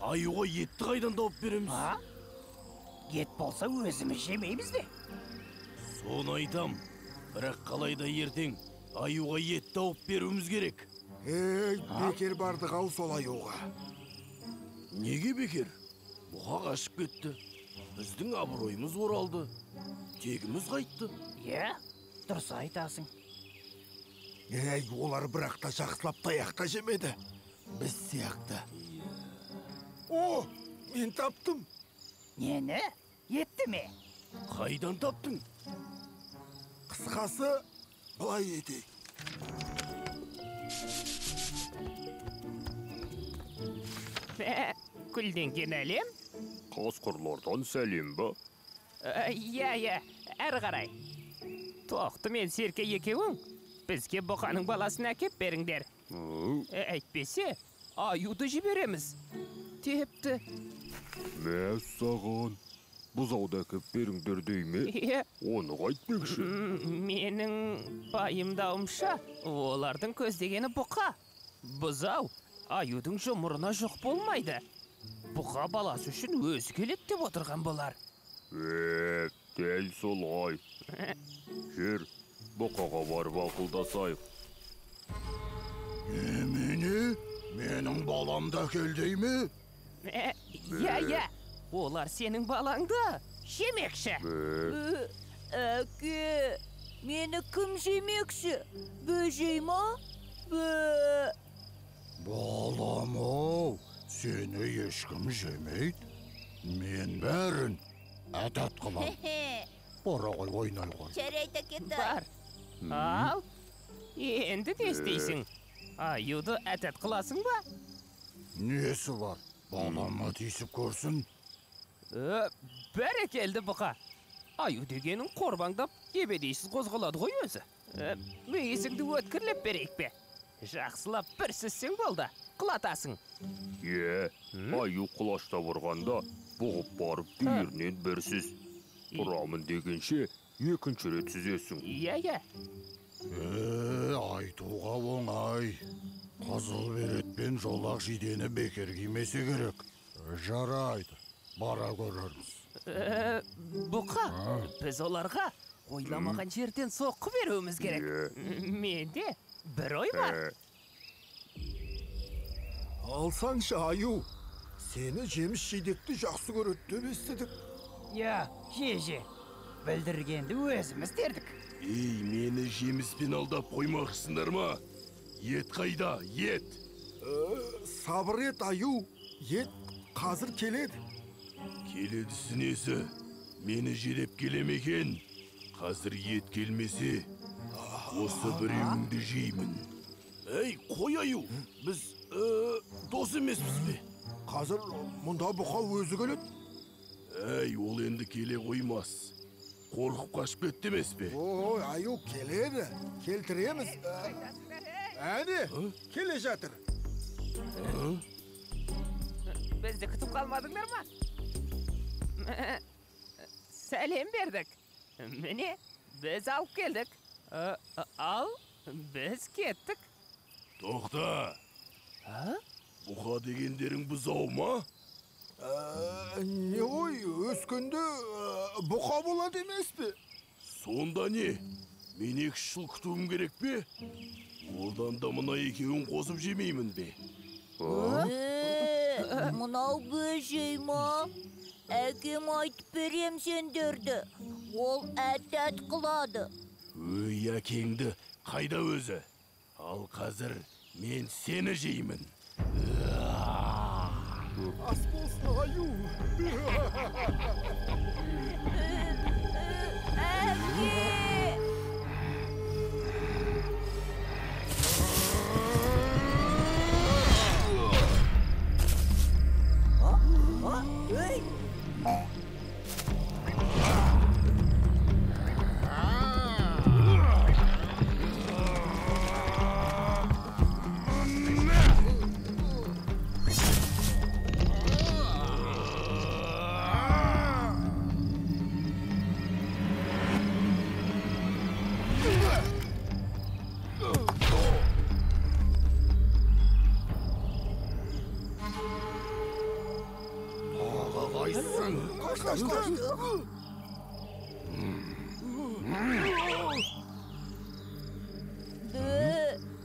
Аюға етті қайдан тауып береміз? Ет болса өзіміз жемейміз де. Соны айтам. Бірақ қалайда ертең аюға ет тауып беруіміз керек. Ей, бекер бардық ау сол аюға. Неге бекер? Бұқа қашып кетті. Біздің абыройымыз оралды. Тегіміз қайтты. Иә, дұрыс айтасың. Ей, олар бірақ та жақсылап таяқ та жемеді. Біз сияқты. О, мен таптым. Нені? Етті ме? Қайдан таптың? Қысқасы, былай етейік. Гүлденген әлем? Қасқырлардан сәлем ба? Иә, иә, әрі қарай. Тоқты мен Серке екеуің бізге бұқаның баласын әкеп беріңдер. Әйтпесе, аюды жібереміз. Тепті. Мәссаған. Бұзауды әкеп беріңдер дей ме? Оны қайтпекші. Менің пайымдауымша, олардың көздегені бұқа. Бұзау аюдың жұмырына жоқ болмайды. Бұқа баласы үшін өзі келеді деп отырған болар. Дәл солай. Жүр, бұқаға барып ақылдасайық. Немене? Менің баламды әкел дей ме? Иә, иә. Олар сенің балаңды жемекші. Әке, мені кім жемекші? Бөжей ма? Бө. Балам-ау, сені ешкім жемейді. Мен бәрін әдат қылам. Бара ғой, ойнай ғой. Жарайды, әкетай. Бар. Ал, енді не істейсің? Аюды әдат қыласың ба? Несі бар? Балама тиісіп көрсін. Бәрекелді, бұқа. Аю дегенің қорбаңдап, ебедейсіз қозғалады ғой өзі. Мүйізіңді өткірлеп берейік пе? Жақсылап бір сүзсең болды, құлатасың. Е, аю құлаштап ұрғанда бұғып барып бүйірінен бір сүз. Тұрамын дегенше екінші рет сүзесің. Иә, иә. Айтуға оңай. Қызыл берет пен жолақ жидені бекер кимесе керек. Жарайды, бара көрерміз. Бұқа, біз оларға ойламаған жерден соққы беруіміз керек. Менде бір ой бар. Алсаңшы, аю. Сені жеміс жидекті жақсы көреді деп естідік. Я, же-же. Білдіргенді өзіміз дердік. Ей, мені жеміспен алдап қоймақшысыңдар ма? Ет қайда, ет? Сабыр ет, аю. Ет қазір келеді. Келедісі несі? Мені желеп келем екен. Қазір ет келмесе, осы біреуіңді жеймін. Ей, қой аю, біз дос емеспіз бе? Қазір мұнда бұқа өзі келеді. Ей, ол енді келе қоймас. Қорқып қашып кетті емес пе? Ой, аю келеді, келтіреміз. Әне, келе жатыр. Бізді күтіп қалмадыңдар ма? Сәлем бердік. Міне, біз алып келдік. Ал, біз кеттік. Тоқта! Бұқа дегендерің бұзау ма? Не ғой, өскенде бұқа болады емес пе? Сонда не? Мен 2 жыл күтуім керек пе? Одан да мына екеуін қосып жемеймін бе? Мынау бөжей ма? Әкем айтып берем сендерді. Ол әт-әт қылады. Өй, әкеңді қайда өзі? Ал қазір мен сені жеймін. Ас болсын, аю. Әке! Ей!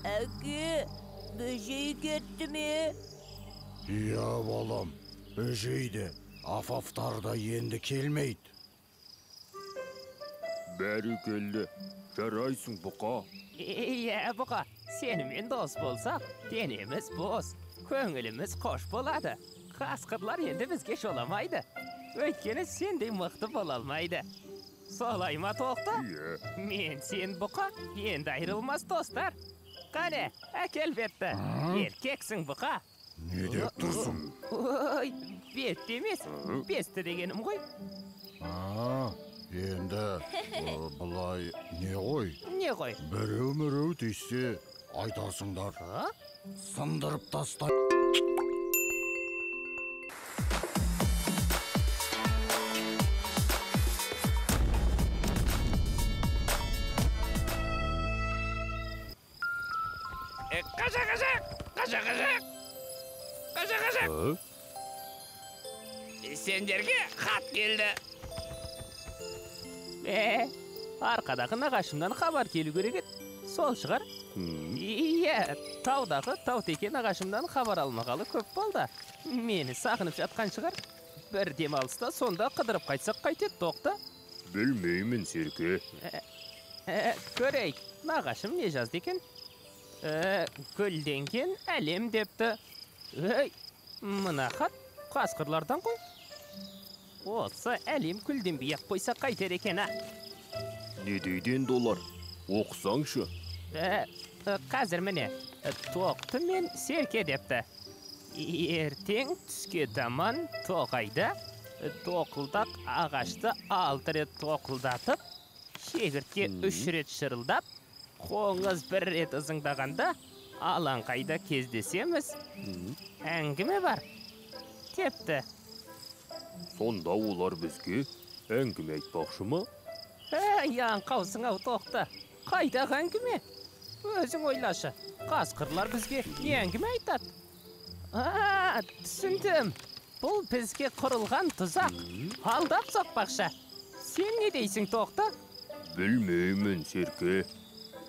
Әке, бөжей кетті ме? Иә, балам, бөжей де, афафтар да енді келмейді. Бәрі келді, жарайсың, бұқа. Иә, бұқа, сенімен дос болсақ, денеміз бос, көңіліміз қош болады. Қасқырлар енді бізге жоламайды. Өйткені сендей мықты бола алмайды. Солай ма, Тоқты? Мен сен, бұқа, енді айырылмас достар. Қане, әкел бетті. Еркексің, бұқа. Не деп тұрсың? Ой, бетті емес, бесті дегенім ғой. Енді былай не ғой? Не ғой? Біреу-міреу тиіссе айтасыңдар. Сындырып таста. Қажа-қажа! Сендерге хат келді. Арқадағы нағашымнан хабар келу керек еді. Сол шығар. Иә, таудағы таутеке нағашымнан хабар алмағалы көп болды. Мені сағынып жатқан шығар. Бір демалыста сонда қыдырып қайтсақ қайтеді, Тоқты? Білмеймін, Серке. Көрейік, нағашым не жазды екен? Гүлденген әлем депті. Өй, мына хат қасқырлардан ғой. Осы әлем гүлденбей-ақ қойса қайтер екен, а? Не дейді енді олар? Оқысаңшы. Қазір міне, Тоқты мен Серке депті. Ертең түске таман тоғайда тоқылдақ ағашты 6 рет тоқылдатып, шегіртке 3 рет шырылдап, Қоңыз бір рет ызыңдағанда алаңқайда кездесеміз. Әңгіме бар. Тепті. Сонда олар бізге әңгіме айтпақшы ма? Әй, аңқаусың ау, Тоқты. Қайдағы әңгіме? Өзің ойлашы. Қасқырлар бізге не әңгіме айтады? А, түсіндім. Бұл бізге құрылған тұзақ. Алдап соқпақшы. Сен не дейсің, Тоқты? Білмеймін, Серке.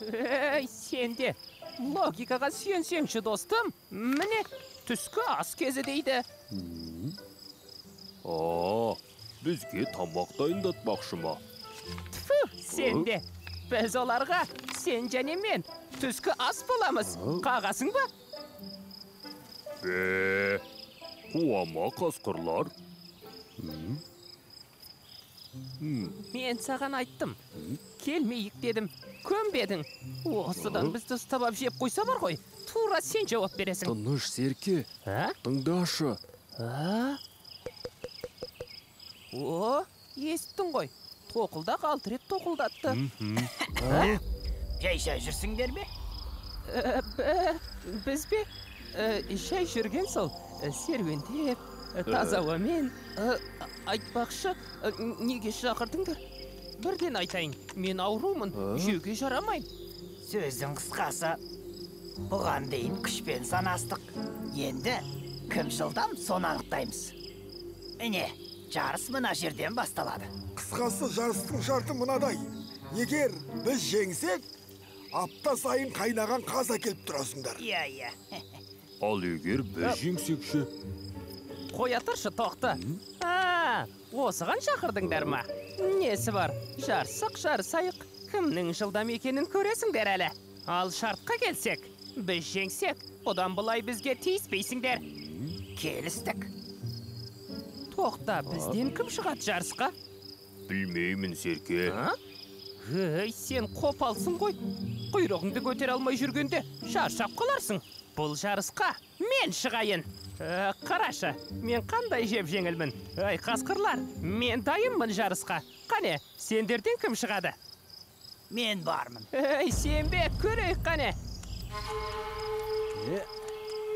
Ей, сен де логикаға сүйенсеңші, достым. Міне, түскі ас кезі дейді. А, бізге тамақ дайындатпақшы ма? Тфу, сен де. Біз оларға, сен және мен, түскі ас боламыз. Қағасың ба? Бе, қуама қасқырлар. Мен саған айттым. Келмейік дедім, көнбедің. Осыдан бізді ұстап ап жеп қойса бар ғой. Тура сен жауап бересің. Тыныш, Серке. Тыңдашы. О, естің ғой. Тоқылдақ 6 рет тоқылдатты. Жайша жүрсіңдер ме? Біз бе? Жай жүрген сол, серуендеп, таза ауамен. Айтпақшы, неге шақырдыңдар? Бірден айтайын, мен аурумын, жеуге жарамаймын. Сөздің қысқасы, бұған дейін күшпен санастық. Енді кім жылдам, соны анықтаймыз. Міне, жарыс мына жерден басталады. Қысқасы, жарыстың шарты мынадай. Егер біз жеңсек, апта сайын қайнаған қаз әкеліп тұрасыңдар. Иә, иә. Ал егер біз жеңсек ше? Қоя тұршы, Тоқты. А, осыған шақырдыңдар ма? Несі бар? Жарсақ, жарысайық. Кімнің жылдам екенін көресіңдер әлі. Ал шартқа келсек, біз жеңсек, бұдан былай бізге тиіспейсіңдер. Келістік. Тоқта, бізден кім шығады жарысқа? Білмеймін, Серке. Ей, сен қопалсың ғой. Құйрығыңды көтере алмай жүргенде шаршап қаларсың. Бұл жарысқа мен шығайын. Қарашы, мен қандай жеп-жеңілмін. Ай, қасқырлар, мен дайынмын жарысқа. Қане, сендерден кім шығады? Мен бармын. Ей, сен бе, көрейік қане.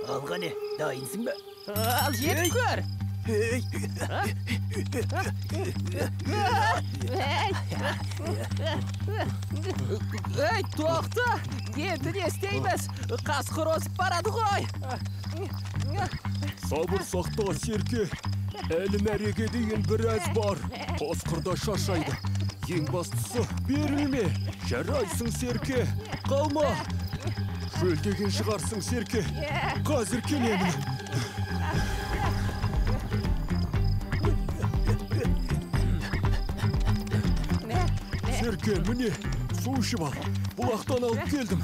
Ал қане, дайынсың ба? Ал, жеп көр. Ей, тоқта! Енді не істейміз? Қасқыр озып барады ғой. Сабыр сақта, Серке. Әлі мәреге дейін біраз бар. Қасқыр да шаршайды. Ең бастысы, берілме. Жарайсың, Серке. Қалма. Шөлдеген шығарсың, Серке. Қазір келемін. Серке, міне, су ішіп ал. Бұлақтан алып келдім.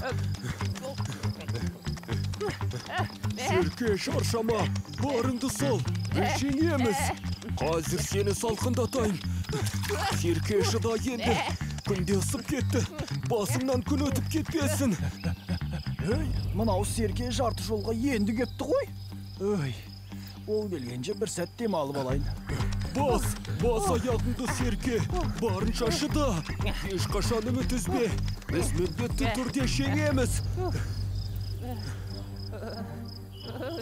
Серке, шаршама, барыңды сал. Біз жеңеміз. Қазір сені салқындатайын. Серке, шыда енді. Күнде ысып кетті. Басыңнан күн өтіп кетпесін. Ей, мынау Серке жарты жолға енді кетті ғой. Ой, ол келгенше бір сәт демалып алайын. Бас, бас аяғыңды, Серке. Барынша шыда. Ешқашан үміт үзбе. Біз міндетті түрде жеңеміз.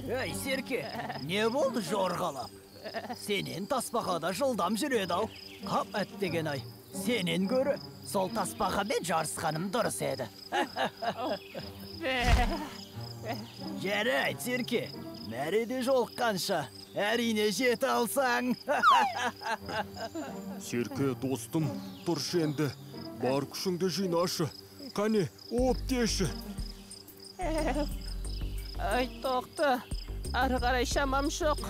Ей, Серке, не болды жорғалап? Сенен тасбақада жылдам жүреді ау. Қап әттеген ай, сенен гөрі сол тасбақамен жарысқаным дұрыс еді. Жарайды, Серке, мәреде жолыққанша, әрине жете алсаң. Серке, достым, тұршы енді. Бар күшіңді жинашы. Қане, оп деші. Ай, Тоқты, ары қарай шамам жоқ.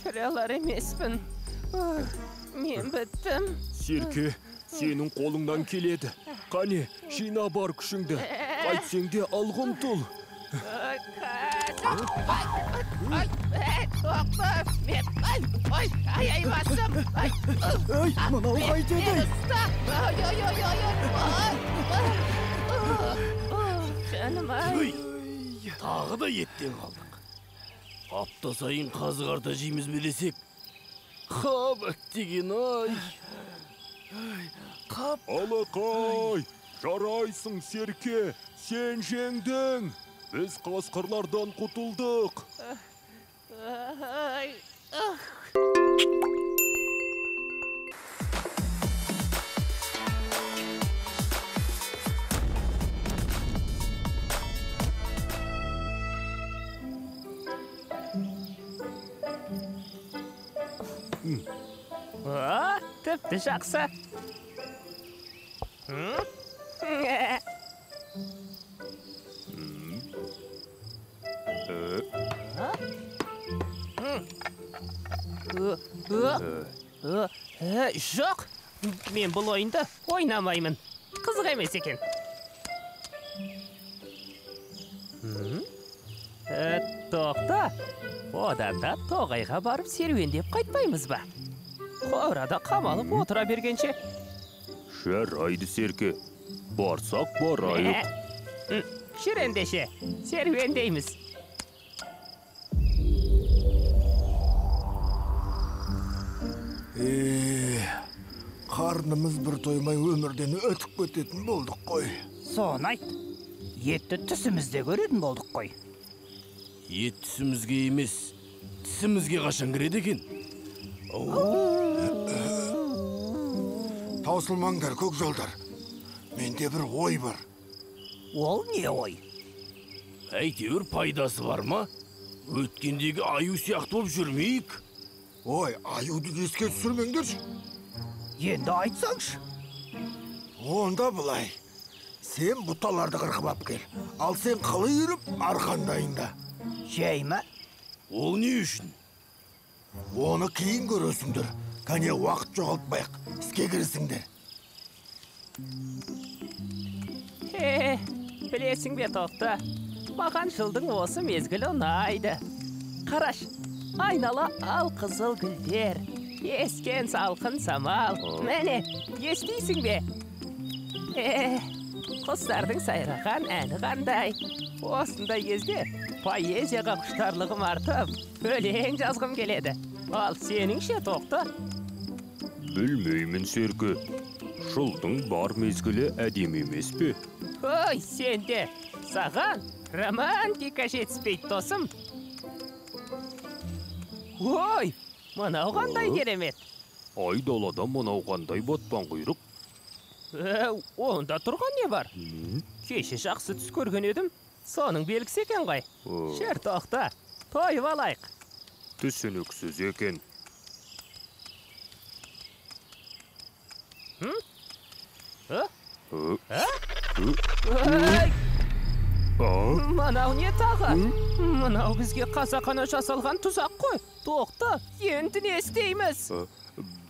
Жүре алар емеспін. Мен біттім. Серке, сенің қолыңнан келеді. Қане, жина бар күшіңді. Қайтсең де алға ұмтыл. Ай, Тоқты, мен, ай, ай, ай, ай, басым. Ай, мынау қайтеді? Ай, ай, ай, ай, ай, жаным ай. Тағы да еттен қалдық. Апта сайын қазы қарта жейміз бе десек, қап әттеген ай. Қап. Алақай, Жарайсың, Серке, сен жеңдің. Біз қасқырлардан құтылдық. Тіпті жақсы. Жоқ, мен бұл ойынды ойнамаймын. Қызық емес екен. Тоқта, одан да тоғайға барып серуендеп қайтпаймыз ба? Қорада қамалып отыра бергенше. Жарайды, Серке, барсақ барайық. Жүр ендеше, серуендейміз. Қарнымыз бір тоймай өмірден өтіп кететін болдық қой. Соны айт, етті түсімізде көретін болдық қой. Ет түсімізге емес, тісімізге қашан кіреді екен? Таусылмаңдар, көк жолдар. Менде бір ой бар. Ол не ой? Әйтеуір пайдасы бар ма? Өткендегі аю сияқты болып жүрмейік. Ой, аюды еске түсірмеңдерші. Енді айтсаңшы. Онда былай. Сен бұталарды қырқып ап кел. Ал сен қыл үйіріп арқан дайында. Жай ма? Ол не үшін? Оны кейін көресіңдер. Кәне уақыт жоғалтпайық, іске кірісіңдер. Білесің бе, Тоқты, маған жылдың осы мезгілі ұнайды. Қараш, айнала алқызыл гүлдер, ескен салқын самал. Міне, естисің бе? Құстардың сайраған әні қандай. Осындай кезде поэзияға құштарлығым артып, өлең жазғым келеді. Ал сеніңше, Тоқты? Білмеймін, Серке. Жылдың бар мезгілі әдемі емес пе? Ой, сенде! Саған романтика жетіспейді, досым. Ой, мынау қандай керемет! Айдалада мынау қандай батпан құйрық? Онда тұрған не бар? Кеше жақсы түс көрген едім, соның белгісі екен ғой. Жүр, Тоқты, тойып алайық. Түсініксіз екен. Мынау не тағы? Мынау бізге қасақана жасалған тұзақ қой. Тоқты, енді не істейміз?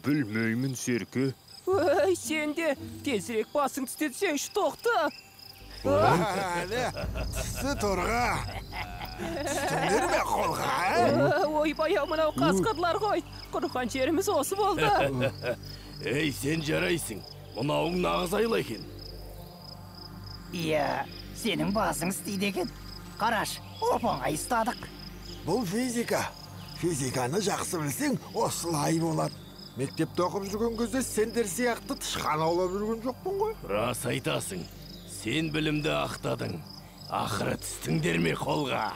Білмеймін, Серке. Ой, сен де тезірек басың түстетсеңші, Тоқты. Әлі, түсті торға. Түстіңдер ме қолға? Ойбай, мынау қасқырлар ғой. Құрған жеріміз осы болды. Ей, сен жарайсың. Мынауың нағыз айла екен. Иә, сенің басың істейді екен. Қараш, оп-оңай ұстадық. Бұл физика. Физиканы жақсы білсең, осылай болады. Мектепте оқып жүрген кезде сендер сияқты тышқан аулап жүрген жоқпын ғой. Рас айтасың. Сен білімді ақтадың. Ақыры түстіңдер ме қолға?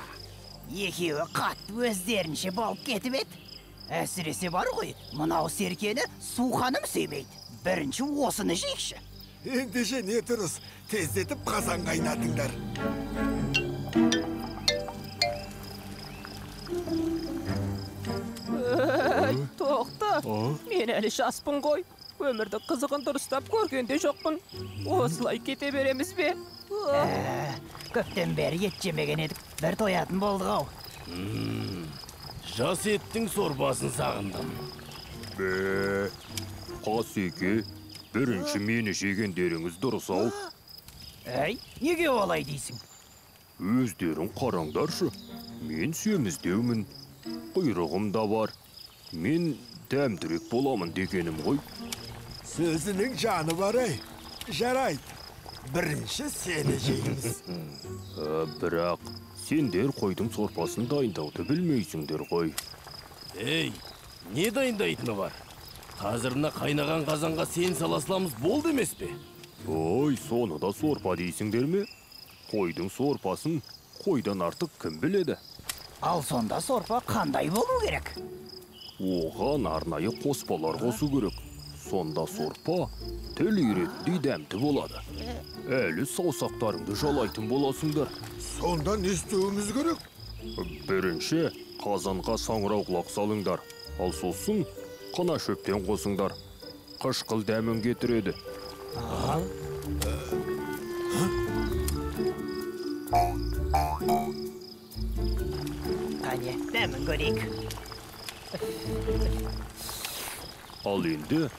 Екеуі қатты өздерінше болып кетіп еді. Әсіресе бар ғой, мынау Серкені суқаным сүймейді. Бірінші осыны жейікші. Ендеше не тұрыс, тездетіп қазан қайнатыңдар. Тоқты, мен әлі жаспын ғой. Өмірді қызығын дұрыстап көрген де жоқпын. Осылай кете береміз бе? Көптен бері ет жемеген едік, бір тоятын болдық ау. Жас еттің сорпасын сағындым. Бе, Қасеке, бірінші мені жегендеріңіз дұрыс ау. Әй, неге олай дейсің? Өздерің қараңдаршы, мен семіздеумін, құйрығым да бар. Мен дәмдірек боламын дегенім ғой. Сөзінің жаны бар ай. Жарайды, бірінші сені жейміз. Бірақ сендер қойдың сорпасын дайындауды білмейсіңдер ғой. Ей, не дайындайтыны бар? Қазір мына қайнаған қазанға сен сала саламыз болды емес пе? Ой, соны да сорпа дейсіңдер ме? Қойдың сорпасын қойдан артық кім біледі? Ал сонда сорпа қандай болу керек? Оған арнайы қоспалар қосу керек. Сонда сорпа тіл үйретіндей дәмді болады. Әлі саусақтарыңды жалайтын боласыңдар. Сонда не істеуіміз керек? Бірінші қазанға саңырауқұлақ салыңдар. Ал сосын қына шөптен қосыңдар. Қышқыл дәмін кетіреді. Қане, дәмін көрейік. Ал енді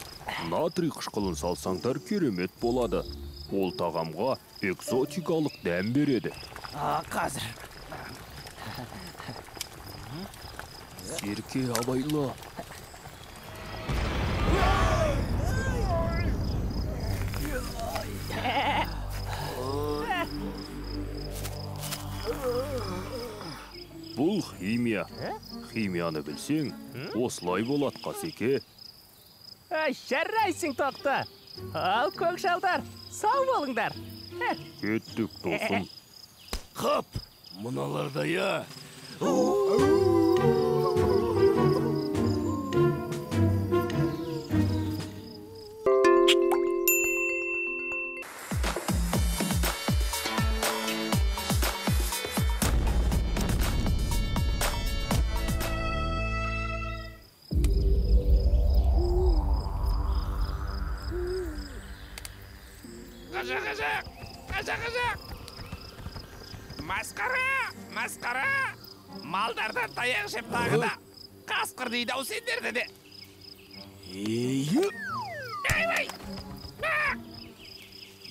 натрий қышқылын салсаңдар керемет болады. Ол тағамға экзотикалық дәм береді. Қазір. Серке, абайла. Бұл химия. Химияны білсең, осылай болады, Қасеке. Жарайсың, Тоқты. Ал, көкшалдар, сау болыңдар. Кеттік, досым. Қап, мыналарда я. Масқара, масқара. Малдардан таяқ жеп тағы да қасқыр дейді ау сендерді де. Ей!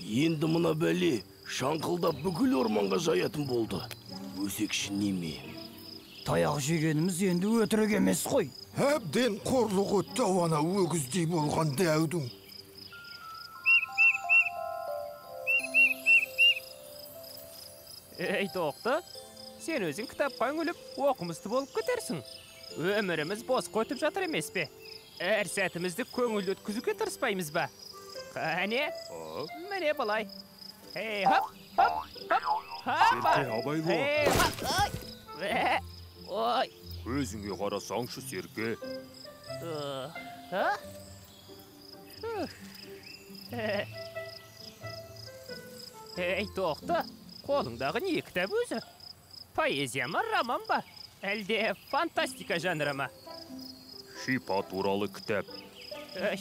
Енді мына бәле шаңқылдап бүкіл орманға жаятын болды. Өсекші неме? Таяқ жегеніміз енді өтірік емес қой. Әбден қорлық өтті ау ана өгіздей болған дәудің. Ей, Тоқты, сен өзің кітапқа үңіліп, оқымысты болып кетерсің. Өміріміз босқа өтіп жатыр емес пе? Әр сәтімізді көңілді өткізуге тырыспаймыз ба? Қане, міне былай. Ей, хоп, хоп, хоп, хоп. Серке, абайлы. Ей, хоп, ой. Өзіңе қарасаңшы, Серке. Ей, Тоқты. Қолыңдағы не кітап өзі? Поэзия ма, роман ба? Әлде фантастика жанры ма? Шипа туралы кітап.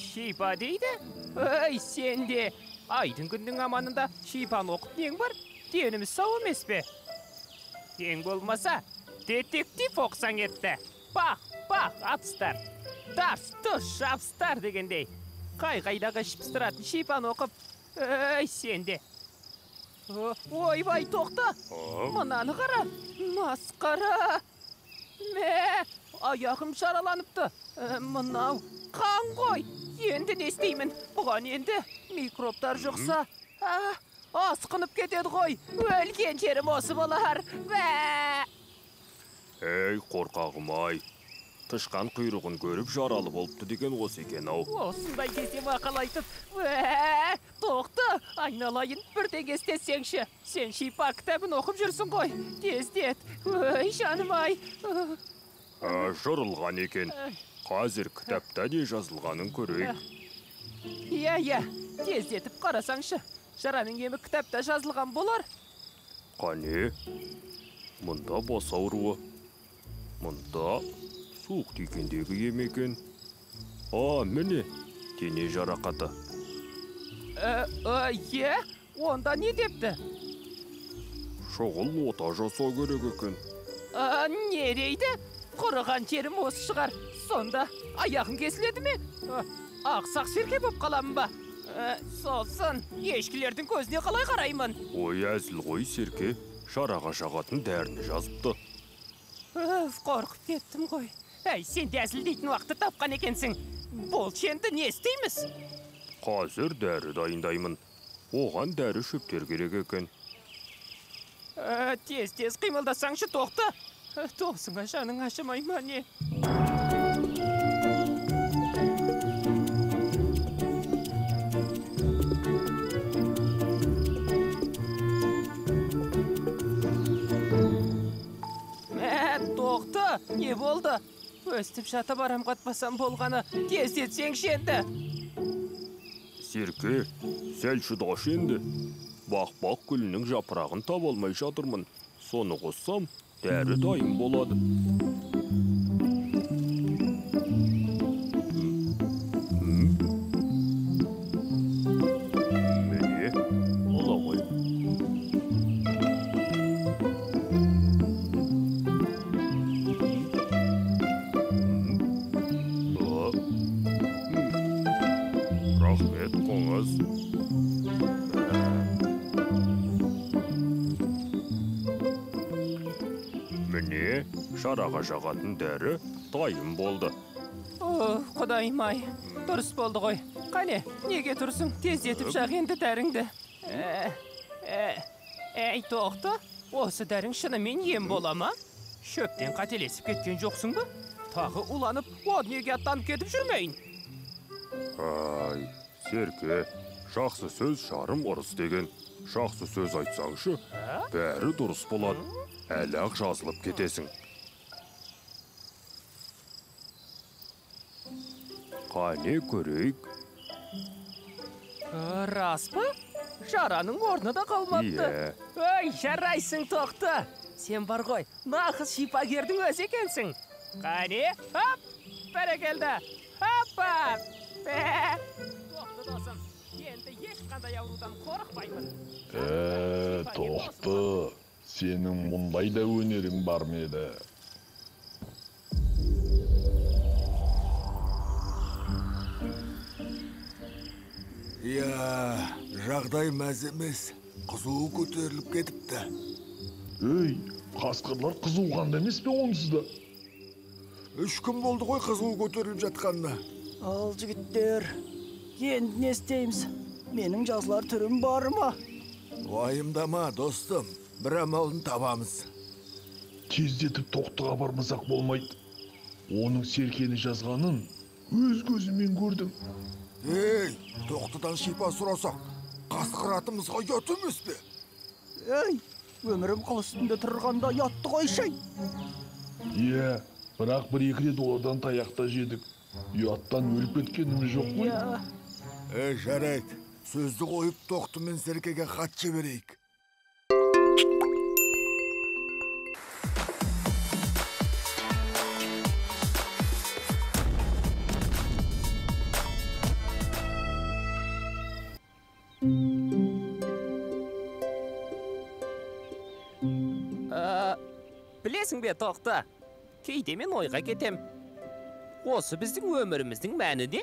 Шипа дейді? Ой, сен де айдың күннің аманында шипаны оқып нең бар? Деніміз сау емес пе? Ең болмаса, детектив оқысаң етті. Бақ, бақ, атыстар. Тарс, тұс, жабыстар дегендей. Қай-қайдағы ішіп пыстыратын шипаны оқып, ой, сен де. Ойбай, Тоқты! Мынаны қара! Масқара! Мә! Аяғым жараланыпты. Мынау қан ғой! Енді не істеймін? Бұған енді микробтар жұқса, асқынып кетеді ғой. Өлген жерім осы болар. Бә! Ей, қорқағым-ай! Тышқан құйрығын көріп жаралы болыпты деген осы екен ау. Осындай кезде мақал айтып, Тоқты, айналайын, бірдеңе істесеңші. Сен шипа кітабын оқып жүрсің ғой. Тездет. Ой, жаным-ай. Жырылған екен. Қазір кітапта не жазылғанын көрейік. Иә, иә, тездетіп қарасаңшы. Жараның емі кітапта жазылған болар. Қане, мұнда бас ауруы. Мұнда суық тигендегі ем екен. А, міне, дене жарақаты. Е, онда не депті? Шұғыл ота жасау керек екен. Не дейді? Құрыған жерім осы шығар. Сонда аяғым кесіледі ме? Ақсақ серке боп қаламын ба? Сосын ешкілердің көзіне қалай қараймын? Ой, әзіл ғой, серке. Жараға жағатын дәріні жазыпты. Қорқып кеттім ғой. Әй, сен де әзілдейтін уақытты тапқан екенсің. Болшы, енді не істейміз? Қазір дәрі дайындаймын. Оған дәрі шөптер керек екен. Тез-тез қимылдасаңшы, Тоқты. Досыңа жаның ашымай ма не? болды. Өстіп жатып арам қатпасам болғаны, тездетсеңші енді. Серке, сәл шыдашы енді. Бақ-бақ гүлінің жапырағын таба алмай жатырмын. Соны қоссам, дәрі дайын болады. Міне, ала ғой. Рахмет, қоңыз. Міне, жараға жағатын дәрі дайын болды. О, құдайым-ай, дұрыс болды ғой. Қане, неге тұрсың? Тездетіп жақ енді дәріңді. Әй, Тоқты, осы дәрің шынымен ем бола ма? Шөптен қателесіп кеткен жоқсың ба? Тағы уланып, о дүниеге аттанып кетіп жүрмейін. Ай, Серке, жақсы сөз жарым ырыс деген. Жақсы сөз айтсаңшы, бәрі дұрыс болады. Әлі-ақ жазылып кетесің. Қане көрейік. Рас па? Жараның орны да қалмапты. Иә. Ой, жарайсың, Тоқты. Сен бар ғой, нағыз шипагердің өзі екенсің. Қане, хоп, бәрекелді. Хоппа. Тоқты досым, енді ешқандай аурудан қорықпаймын. Тоқты, сенің мұндай да өнерің бар ма еді? Иә, жағдай мәз емес. Қызуы көтеріліп кетіпті. Өй, қасқырлар қызуғанда емес пе онсыз да? 3 күн болды ғой қызуы көтеріліп жатқанына. Ал жігіттер, енді не істейміз? Менің жазылар түрім бар ма? Уайымдама, достым, бір амалын табамыз. Тездетіп Тоқтыға бармасақ болмайды. Оның Серкені жазғанын өз көзіммен көрдім. Ей, Тоқтыдан шипа сұрасақ, қасқыр атымызға ұят емес пе? Ей, өмірім қыл үстінде тұрғанда ұятты қойшы. Иә, бірақ 1-2 рет олардан таяқ та жедік. Ұяттан өліп кеткеніміз жоқ қой. Ей, жарайды, сөзді қойып Тоқты мен Серкеге хат жіберейік. Білесің бе, Тоқты, кейде мен ойға кетем. Осы біздің өміріміздің мәні де?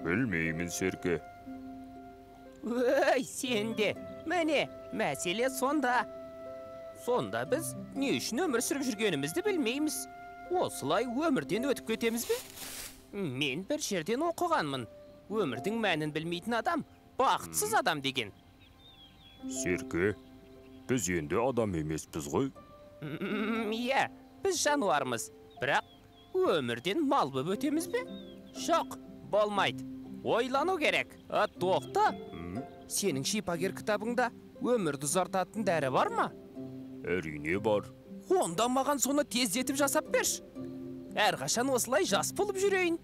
Білмеймін, Серке. Өй, сен де. Міне, мәселе сонда. Сонда біз не үшін өмір сүріп жүргенімізді білмейміз. Осылай өмірден өтіп кетеміз бе? Мен бір жерден оқығанмын. Өмірдің мәнін білмейтін адам, бақытсыз адам деген. Серке, біз енді адам емеспіз ғой. Иә, біз жануармыз. Бірақ өмірден мал боп өтеміз бе? Жоқ, болмайды. Ойлану керек. Тоқта, сенің шипагер кітабыңда өмірді ұзартатын дәрі бар ма? Әрине бар. Онда маған соны тездетіп жасап берші. Әрқашан осылай жас болып жүрейін.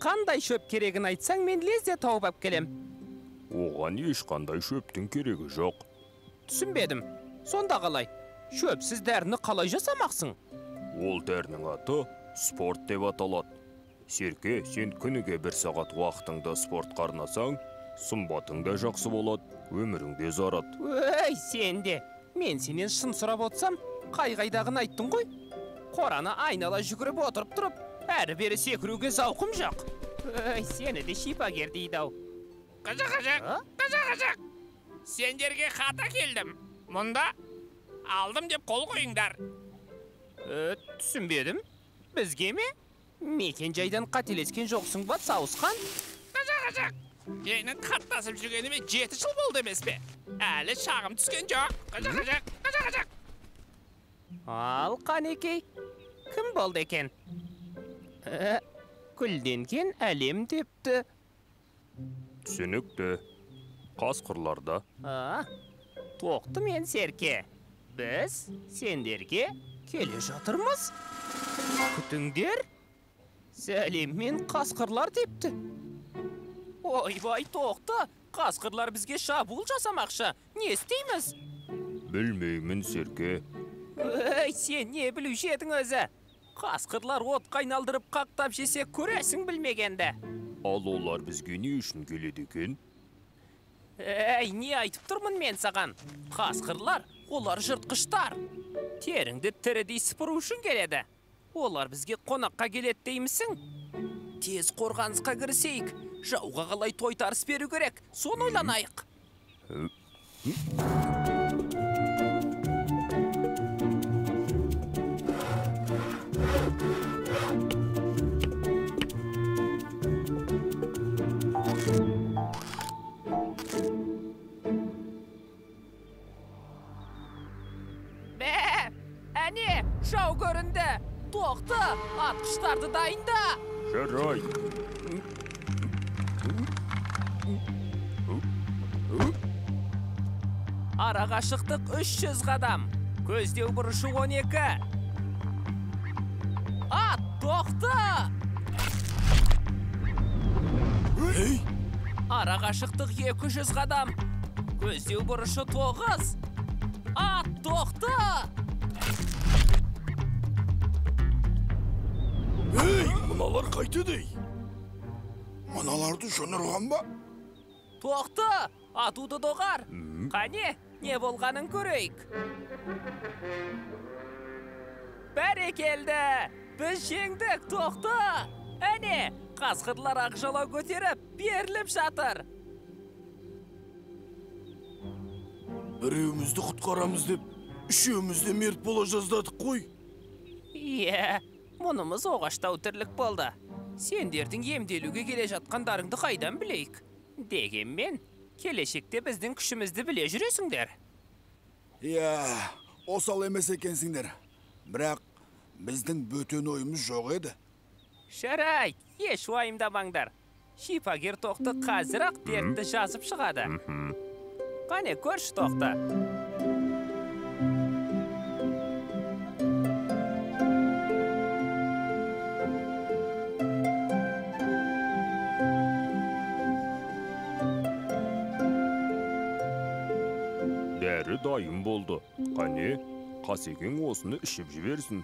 Қандай шөп керегін айтсаң, мен лезде тауып ап келем. Оған ешқандай шөптің керегі жоқ. Түсінбедім. Сонда қалай? Шөпсіз дәріні қалай жасамақсың? Ол дәрінің аты спорт деп аталады. Серке, сен күніге 1 сағат уақытыңды спортқа арнасаң, сымбатың да жақсы болады, өмірің де ұзарады. Өй, сен де! Мен сенен шын сұрап отырсам, қай-қайдағын айттың ғой. Қораны айнала жүгіріп отырып тұрып, әрі-бері секіруге зауқым жоқ. Өй, сені де шипагер дейді-ау. Қажа-қажа, қажа-қажа! Сендерге хат әкелдім. Мұнда алдым деп қол қойыңдар. Түсінбедім. Бізге ме? Мекен жайдан қателескен жоқсың ба, сауысқан? Қажа-қажа! Менің хаттасып жүргеніме 7 жыл болды емес пе? Әлі шағым түскен жоқ. Қажа-қажа, қажа-қажа! Ал, қанекей, кім болды екен? Гүлденген әлем депті. Түсінікті. Қасқырларда. Тоқты мен Серке. Біз сендерге келе жатырмыз. Күтіңдер? Сәлеммен қасқырлар депті. Ойбай, Тоқты, қасқырлар бізге шабуыл жасамақшы. Не істейміз? Білмеймін, Серке. Өй, сен не білуші едің өзі? Қасқырлар отқа айналдырып қақтап жесе көресің білмегенді. Ал олар бізге не үшін келеді екен? Әй, не айтып тұрмын мен саған? Қасқырлар, олар жыртқыштар. Теріңді тірідей сыпыру үшін келеді. Олар бізге қонаққа келеді деймісің? Тез қорғанысқа кірісейік. Жауға қалай тойтарыс беру керек, соны ойланайық. Бә, әне, жау көрінді. Тоқты, атқыштарды дайында. Жарай. Араға шықтық 300 қадам. Көздеу бұрышы 12. Ат, Тоқты! Араға шықтық 200 қадам. Көздеу бұрышы 9. Ат, Тоқты! Ей, мыналар қайтеді? Мыналарды жын ұрған ба? Тоқты, атуды доғар. Қане, не болғанын көрейік. Бәрекелді! Біз жеңдік, Тоқты! Әне, қасқырлар ақ жалау көтеріп, беріліп жатыр. Біреуімізді құтқарамыз деп, үшеуміз де мерт бола жаздадық қой. Иә, мұнымыз оғаштау тірлік болды. Сендердің емделуге келе жатқандарыңды қайдан білейік? Дегенмен, келешекте біздің күшімізді біле жүресіңдер. Иә, осал емес екенсіңдер. Бірақ біздің бөтен ойымыз жоқ еді. Жарайды, еш уайымдамаңдар. Шипагер Тоқты қазір-ақ дертті жазып шығады. Қане, көрші, Тоқты. Дәрі дайын болды. Қане, Қасекең осыны ішіп жіберсін.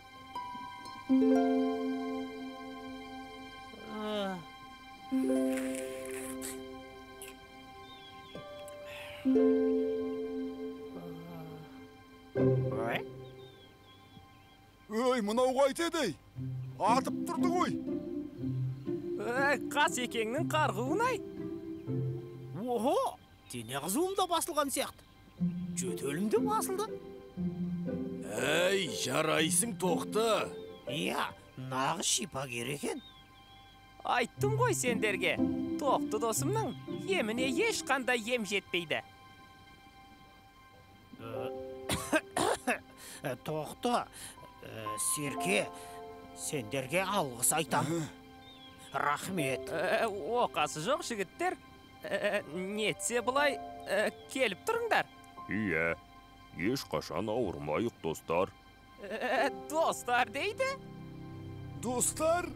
Өй, мынау қайтеді? Атып тұрды ғой. Өй, Қасекеңнің қарғуын-ай. Охо, дене қызуым да басылған сияқты. Жөтелім де басылды. Әй, жарайсың, Тоқты. Иә, нағыз шипагер екен. Айттым ғой сендерге, Тоқты досымның еміне ешқандай ем жетпейді. Тоқты, Серке, сендерге алғыс айтам. Рахмет. Оқасы жоқ, жігіттер. Нетсе былай келіп тұрыңдар. Иә, ешқашан ауырмайық, достар. Достар дейді? Достар?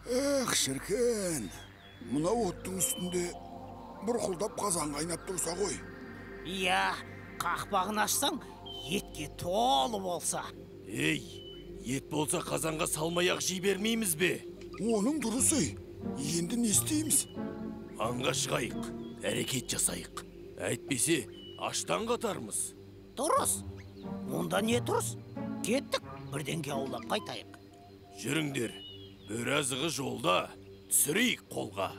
Эх, шіркін, мынау оттың үстінде бұрқылдап қазан қайнап тұрса ғой. Иә, қақпағын ашсаң, етке толы болса. Ей, ет болса қазанға салмай-ақ жей бермейміз бе? Оның дұрыс ей. Енді не істейміз? Аңға шығайық, әрекет жасайық. Әйтпесе, аштан қатармыз. Дұрыс. Онда не дұрыс? Кеттік, бірдеңке аулап қайтайық. Жүріңдер, бөрі азығы жолда, түсірейік қолға.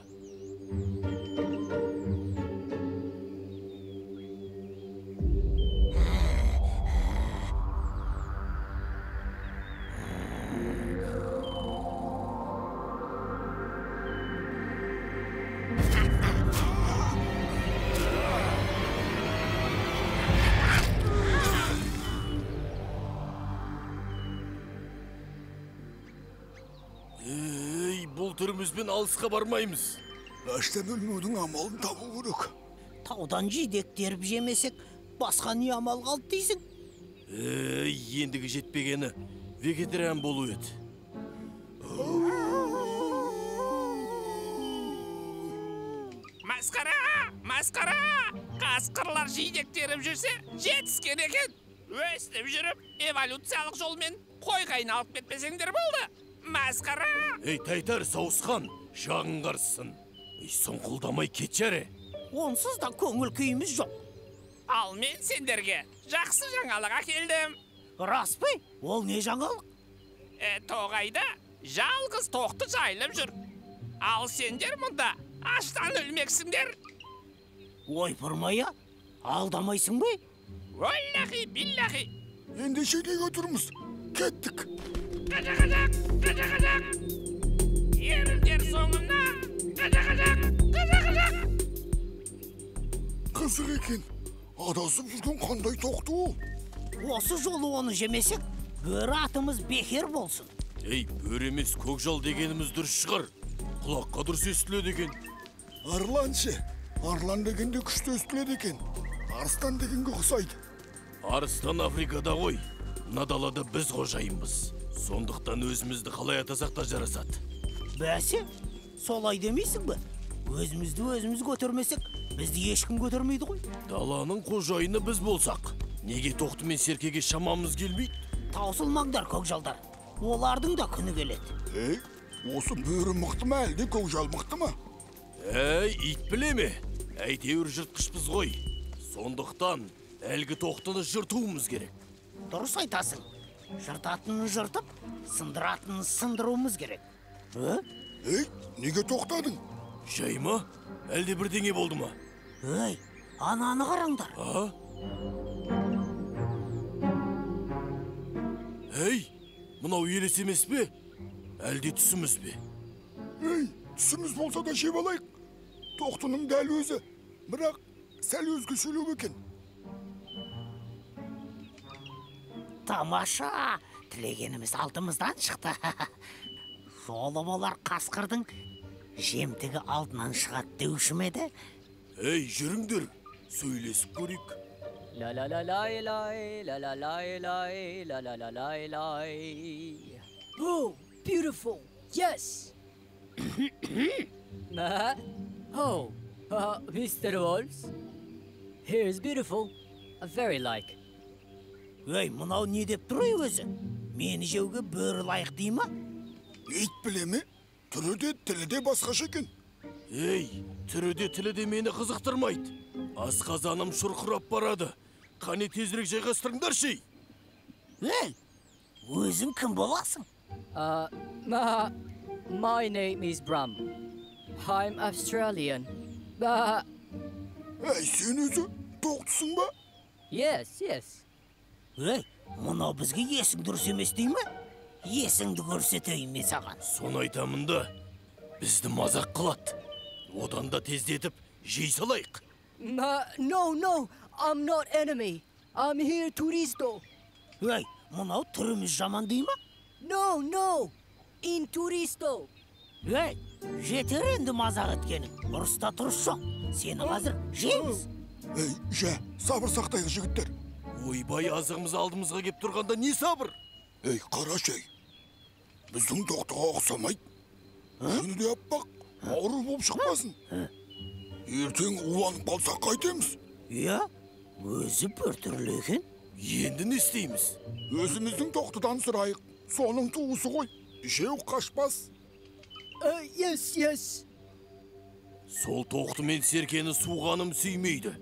түрімізбен алысқа бармаймыз. Аштан өлмеудің амалын табу керек. Таудан жидек теріп жемесек, басқа не амал қалды дейсің? Ендігі жетпегені вегетариан болу еді. Масқара! Масқара! Қасқырлар жидек теріп жүрсе, жетіскен екен. Өстіп жүріп, эволюциялық жолмен қойға айналып кетпесеңдер болды. Масқара! Ей, тайтар, сауысқан, жағың қарыссын. Ей, сұңқылдамай кетші әрі. Онсыз да көңіл күйіміз жоқ. Ал мен сендерге жақсы жаңалық әкелдім. Рас па? Ол не жаңалық? Тоғайда жалғыз тоқты жайылып жүр. Ал сендер мұнда аштан өлмексіңдер. Ойпырмай-а, алдамайсың ба? Уаллахи, биллахи. Ендеше неге тұрмыз? Кеттік. Қажа-қажақ, қажа-қажақ. Еріңдер соңымнан. Қажа-қажақ, қажа-қажақ. Қызық екен. Адасып жүрген қандай тоқты ол? Осы жолы оны жемесек, бөрі атымыз бекер болсын. Ей, бөрі емес, көкжал дегеніміз дұрыс шығар. Құлаққа дұрыс естіледі екен. Арлан ше? Арлан дегенде күшті естіледі екен. Арыстан дегенге ұқсайды. Арыстан Африкада ғой. Мына далада біз қожайынбыз. Сондықтан өзімізді қалай атасақ та жарасады. Бәсе, солай демейсің бе? Өзімізді өзіміз көтермесек, бізді ешкім көтермейді ғой. Даланың қожайыны біз болсақ, неге тоқты мен серкеге шамамыз келмейді? Таусылмаңдар, көкжалдар. Олардың да күні келеді. Ей, осы бөрі мықты ма, әлде көкжал мықты ма? Әй, ит біле ме? Әйтеуір жыртқышпыз ғой. Сондықтан әлгі тоқтыны жыртуымыз керек. Дұрыс айтасың. Жыртатынын жыртып, сындыратынын сындыруымыз керек. Ей, неге тоқтадың? Жай ма? Әлде бірдеңе болды ма? Ей, ананы қараңдар. А? Ей, мынау елес емес пе? Әлде түсіміз бе? Ей, түсіміз болса да жеп алайық. Тоқтының дәл өзі, бірақ сәл өзгешелеу екен. Тамаша, тілегеніміз алдымыздан шықты. Жолы болар қасқырдың жемтігі алдынан шығады деуші ме еді? Ей, жүріңдер, сөйлесіп көрейік. Ла-ла-ла-лай-лай, ла-ла-лай-лай, ла-ла-ла-лай-лай. Oh, beautiful, yes. Oh, Mr. Wolf, here is beautiful, very like. Ей, мынау не деп тұр өзі? Мені жеуге бөрі лайық дей ма? Ит біле ме? Түрі де, тілі де басқаша екен. Ей, түрі де, тілі де мені қызықтырмайды. Асқазаным шұрқырап барады. Қане тезірек жайғастырыңдаршы. Ей, өзің кім боласың? My name is Bram. I'm Australian. Ей, сен өзі тоқтысың ба? Yes, yes. Ей, мынау бізге есің дұрыс емес дей ме? Есіңді көрсетейін мен саған. Соны айтамын да, бізді мазақ қылады. Одан да тездетіп жей салайық. No, no, I'm not enemy. I'm here turisto. Ей, мынау түріміз жаман дей ме? No, no, in turisto. Ей, жетер енді мазақ еткенің. Ұрыста тұрыс жоқ. Сені қазір жейміз. Ей, жә, сабыр сақтайық жігіттер. Ойбай, азығымыз алдымызға кеп тұрғанда не сабыр? Ей, қарашы, ей. Біздің тоқтыға ұқсамайды. Жүні де аппақ, ауру болып шықпасын. Ертең уланып қалсақ қайтеміз. Иә, өзі біртүрлі екен. Енді не істейміз? Өзіміздің тоқтыдан сұрайық. Соның туысы ғой. Жеу қашпас. Yes, yes. Сол тоқты мен серкені суғаным сүймейді.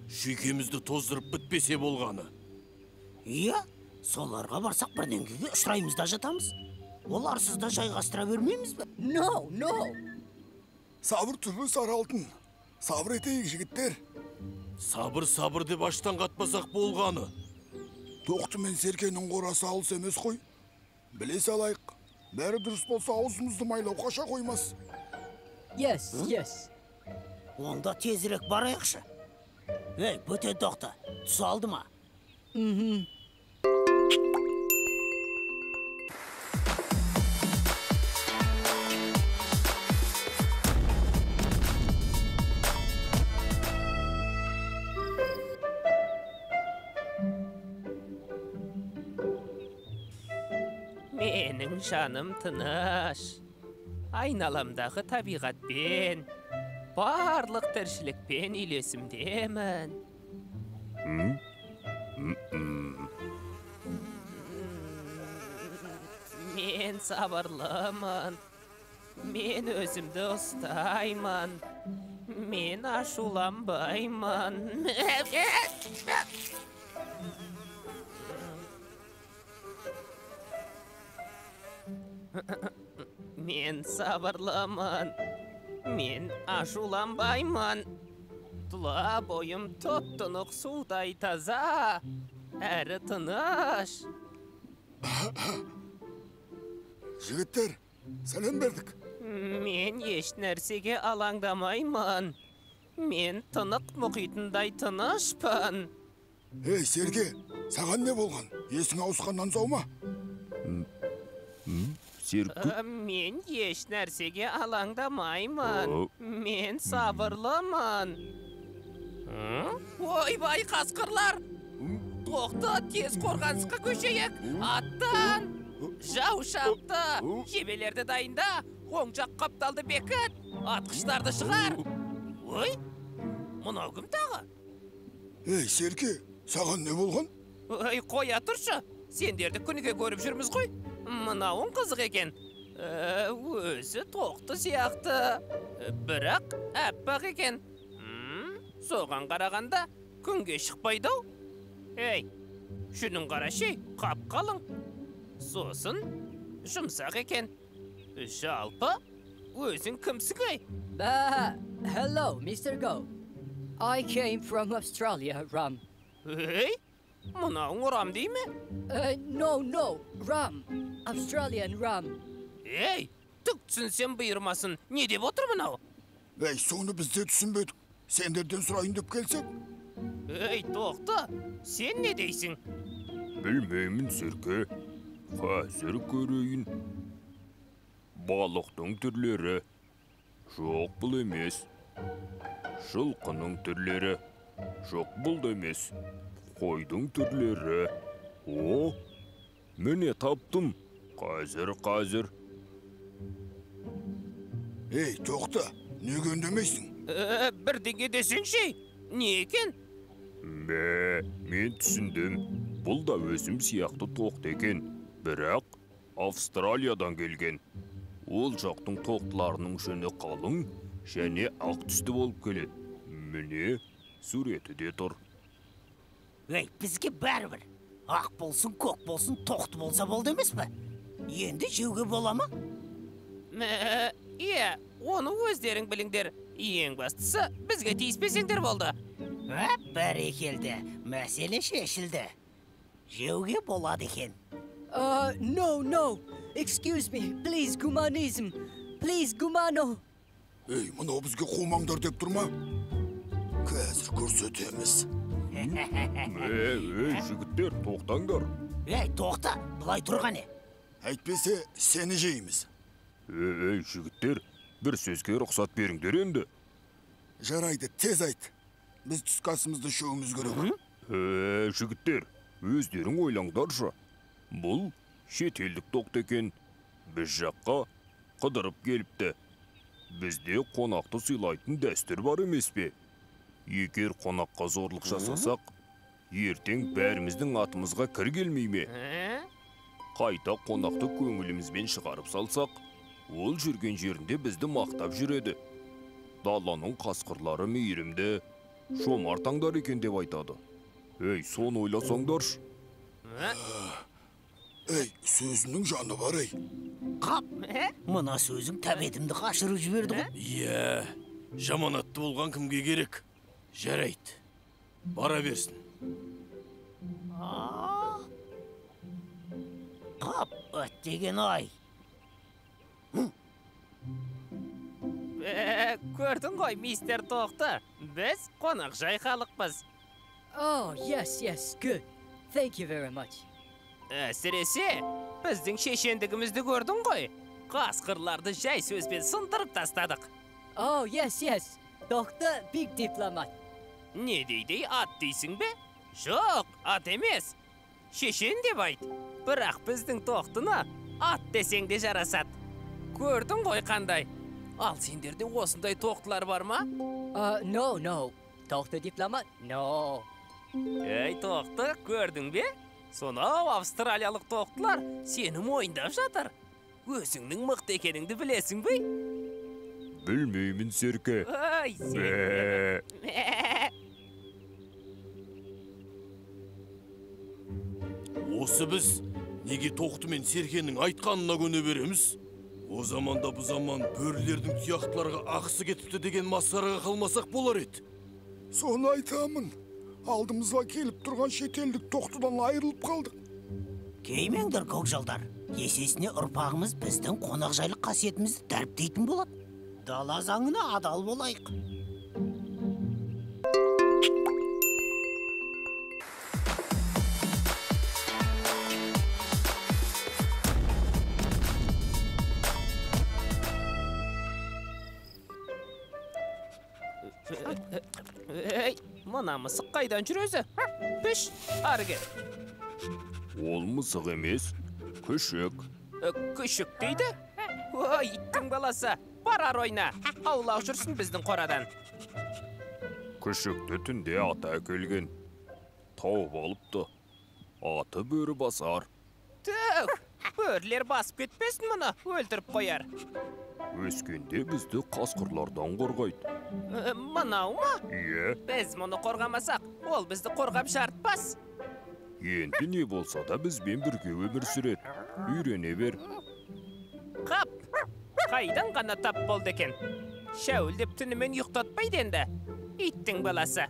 Жүйкемізді тоздырып бітпесе болғаны. Иә, соларға барсақ бірдеңеге ұшыраймыз да жатамыз. Оларсыз да жайғастыра бермейміз бе? No, no. Сабыр түбі сары алтын. Сабыр етейік, жігіттер. Сабыр, сабыр деп аштан қатпасақ болғаны. Тоқты мен серкенің қорасы алыс емес қой. Біле салайық. Бәрі дұрыс болса аузымызды майлау қаша қоймас. Yes, yes. Онда тезірек барайықшы. Ей, бөтен тоқты, түс алды ма? Менің жаным тыныш. Айналамдағы табиғатпен, барлық тіршілікпен үйлесімдемін. Мен сабырлымын. Мен өзімді ұстаймын. Мен ашуланбаймын. Мен сабырлымын. Мен ашуланбаймын. Тұла бойым тұп-тұнық судай таза, әрі тыныш. Жігіттер, сәлем бердік. Мен еш нәрсеге алаңдамаймын. Мен тынық мұхитындай тынышпын. Ей, Серке, саған не болған? Есің ауысқаннан сау ма? Серке? Мен еш нәрсеге алаңдамаймын. Мен сабырлымын. Ойбай, қасқырлар! Тоқты, тез қорғанысқа көшейік! Аттан! Жау шапты! Жебелерді дайында! Оң жақ қапталды бекіт! Атқыштарды шығар! Ой, мынау кім тағы? Ей, Серке, саған не болған? Ой, қоя тұршы! Сендерді күніге көріп жүрміз ғой. Мынауың қызық екен. Өзі тоқты сияқты, бірақ әппақ екен. Соған қарағанда күнге шықпайды-ау. Ей, жүнін қарашы, қап-қалың. Сосын жұмсақ екен. Жалпы, өзің кімсің ей? Hello, Mr. Go. I came from Australia, Ram. Ей, мынауың Рам дей ме? No, Ram. Australian Ram. Ей, түк түсінсем бұйырмасын. Не деп отыр мынау? Ей, соны біз де түсінбедік. Сендерден сұрайын деп келсек. Ей, Тоқты, сен не дейсің? Білмеймін, Серке. Қазір көрейін. Балықтың түрлері. Жоқ, бұл емес. Жылқының түрлері. Жоқ, бұл да емес. Қойдың түрлері. О, міне таптым. Қазір. Ей, Тоқты, неге үндемейсің? Бірдеңе десеңші, не екен? Мә, мен түсіндім. Бұл да өзім сияқты тоқты екен. Бірақ Австралиядан келген. Ол жақтың тоқтыларының жүні қалың және ақ түсті болып келеді. Міне, суреті де тұр. Ей, бізге бәрібір. Ақ болсын, көк болсын, тоқты болса болды емес пе? Енді жеуге бола ма? Иә, оны өздерің біліңдер. Ең бастысы, бізге тиіспесеңдер болды. Бәрекелді, мәселе шешілді. Жеуге болады екен. No. Excuse me, please, гуманизм. Please, гумано. Ей, мынау бізге қумаңдар деп тұр ма? Қазір көрсетеміз. Ей, жігіттер, тоқтаңдар. Ей, тоқта, былай тұрған не? Әйтпесе, сені жейміз. Ей, жігіттер, бір сөзге рұқсат беріңдер енді. Жарайды, тез айт. Біз түскі асымызды ішуіміз керек. Жігіттер, өздерің ойлаңдаршы. Бұл шетелдік тоқты екен. Біз жаққа қыдырып келіпті. Бізде қонақты сыйлайтын дәстүр бар емес пе? Егер қонаққа зорлық жасасақ, ертең бәріміздің атымызға кір келмей ме? Қайта қонақты көңілімізбен шығарып салсақ, ол жүрген жерінде бізді мақтап жүреді. Даланың қасқырлары мейірімді, жомарт аңдар екен деп айтады. Ей, соны ойласаңдаршы. Ей, сөзінің жаны бар, ей. Қап, мына сөзің тәбетімді қашырып жіберді ғой. Иә, жаман атты болған кімге керек? Жарайды, бара берсін. Қап, әттеген ай. Көрдің ғой, мистер Тоқты, біз қонақжай халықпыз. Oh, yes, good. Thank you very much. Әсіресе, біздің шешендігімізді көрдің ғой. Қасқырларды жай сөзбен сындырып тастадық. Oh, yes. Тоқты big дипломат. Не дейді, ат дейсің бе? Жоқ, ат емес. Шешен деп айт. Бірақ біздің Тоқтыны Ат десең де жарасады. Көрдің ғой қандай. Ал сендерде осындай тоқтылар бар ма? No, no. Тоқты дипломат, no. Ей, тоқты, көрдің бе? Сонау австралиялық тоқтылар сені мойындап жатыр. Өзіңнің мықты екеніңді білесің бе? Білмеймін, Серке. Ай, сен. Осы біз неге тоқты мен Серкенің айтқанына көне береміз? О заманда бұ заман бөрілердің тұяқтыларға ақысы кетіпті деген масқараға қалмасақ болар еді. Соны айтамын. Алдымызға келіп тұрған шетелдік тоқтыдан айырылып қалдық. Кеймеңдер, көкжалдар. Есесіне ұрпағымыз біздің қонақжайлық қасиетімізді дәріптейтін болады. Дала заңына адал болайық. Ей, мына мысық қайдан жүр өзі? Піш, ары кел. Ол мысық емес, күшік. Күшік дейді? Ой, иттің баласы, бар ары ойна. Аулақ жүрсін біздің қорадан. Күшікті түнде ата әкелген. Тауып алыпты. Аты бөрі басар. Түк, бөрілер басып кетпесін мұны, өлтіріп қояр. Өскенде бізді қасқырлардан қорғайды. Мынау ма? Иә. Біз мұны қорғамасақ, ол бізді қорғап жарытпас. Енді не болса да бізбен бірге өмір сүреді. Үйрене бер. Қап, қайдан ғана тап болды екен. Шәуілдеп түнімен ұйықтатпайды енді. Иттің баласы.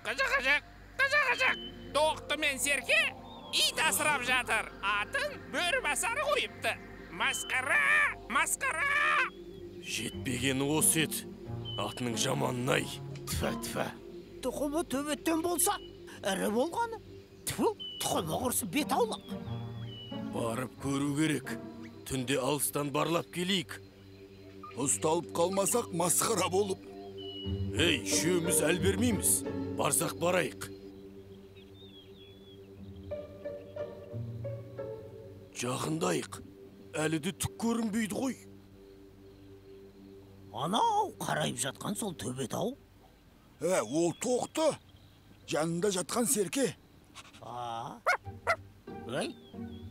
Қажа-қажақ, қажа-қажақ. Тоқты мен Серке ит асырап жатыр. Атын бөрі басары қойыпты. Масқара, масқара. Жетпегені осы еді. Атының жаманын-ай. Тфә, тфә. Тұқымы төбеттен болса, ірі болғаны. Тфу, тұқымы құрсын бет аулақ. Барып көру керек. Түнде алыстан барлап келейік. Ұсталып қалмасақ масқара болып. Ей, үшеуміз әл бермейміз. Барсақ барайық. Жақындайық. Әлі де түк көрінбейді ғой. Анау қарайып жатқан сол төбет ау. Ол тоқты. Жанында жатқан Серке. Ей,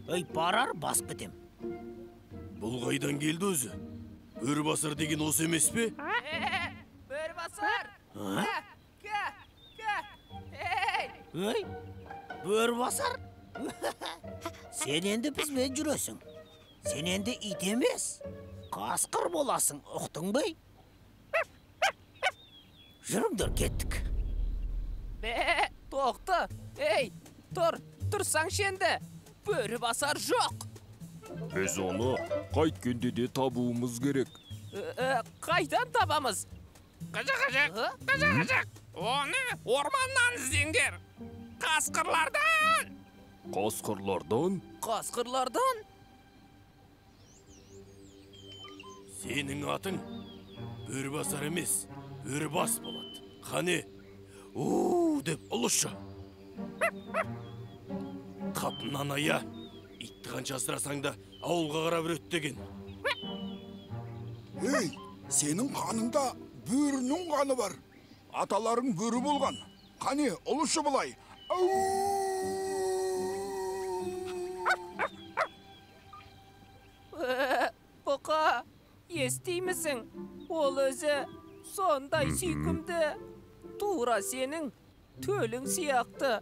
ей, барар басып кетем. Бұл қайдан келді өзі? Бөрі басар деген осы емес пе? Бөрі басар! Ей, бөрі басар! Сен енді бізбен жүресің. Сен енді ит емес, қасқыр боласың, ұқтың ба? Жүріңдер, кеттік. Бе, тоқты! Ей, тұр, тұрсаңшы енді! Бөрі басар жоқ! Біз оны қайткенде де табуымыз керек. Қайдан табамыз? Қажа-қажақ, қажа-қажақ! Оны орманнан іздеңдер! Қасқырлардан! Қасқырлардан? Қасқырлардан? Сенің атың бөрі басар емес, бөрі бас болады. Қане, у деп ұлышы. Қапынан ая, итті қанша асырасаң да ауылға қарап үреді деген. Ей, сенің қаныңда бөрінің қаны бар. Аталарың бөрі болған. Қане, ұлышы былай. Бұқа, естимісің? Ол өзі сондай сүйкімді. Тура сенің төлің сияқты.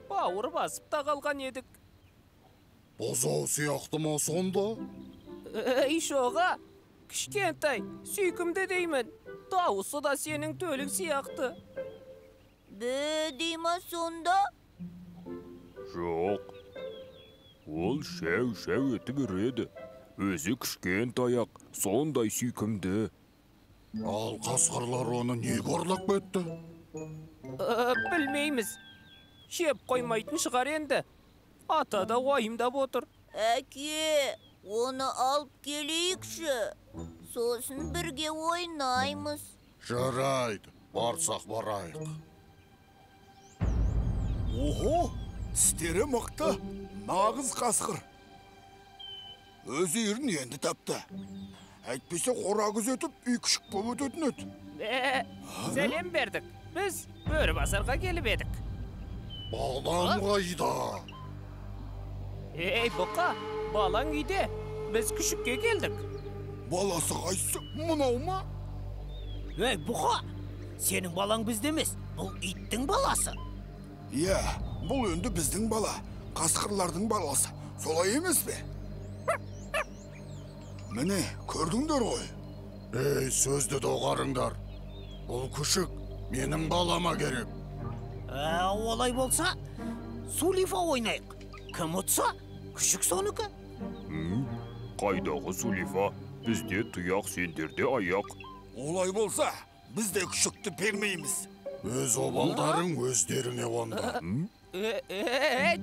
Бауыр басып та қалған едік. Бұзау сияқты ма сонда? Ей, шоға, кішкентай, сүйкімді деймін. Дауысы да сенің төлің сияқты. Бе дей ма сонда? Жоқ. Ол шәу-шәу етіп үреді. Өзі кішкентай-ақ, сондай сүйкімді. Ал қасқырлар оны неге ұрлап кетті? Білмейміз. Жеп қоймайтын шығар енді. Ата да уайымдап отыр. Әке, оны алып келейікші. Сосын бірге ойнаймыз. Жарайды, барсақ барайық. Охо, Тістері мықты, нағыз қасқыр. Өз үйірін енді тапты. Әйтпесе қора күзетіп, үй күшік боп өтетін еді. Сәлем бердік. Біз Бөрібасарға келіп едік. Балам қайда? Ей, бұқа, балаң үйде. Біз күшікке келдік. Баласы қайсы, мынау ма? Ей, бұқа, сенің балаң бізде емес, бұл иттің баласы. Иә, бұл енді біздің бала, қасқырлардың баласы. Солай емес пе? Міне, көрдіңдер ғой. Ей, сөзді доғарыңдар. Бұл күшік менің балама керек. Олай болса, сулифа ойнайық. Кім ұтса, күшік соныкі. Қайдағы сулифа? Бізде тұяқ, сендерде аяқ. Олай болса, біз де күшікті бермейміз. Өз обалдарың өздеріңе онда.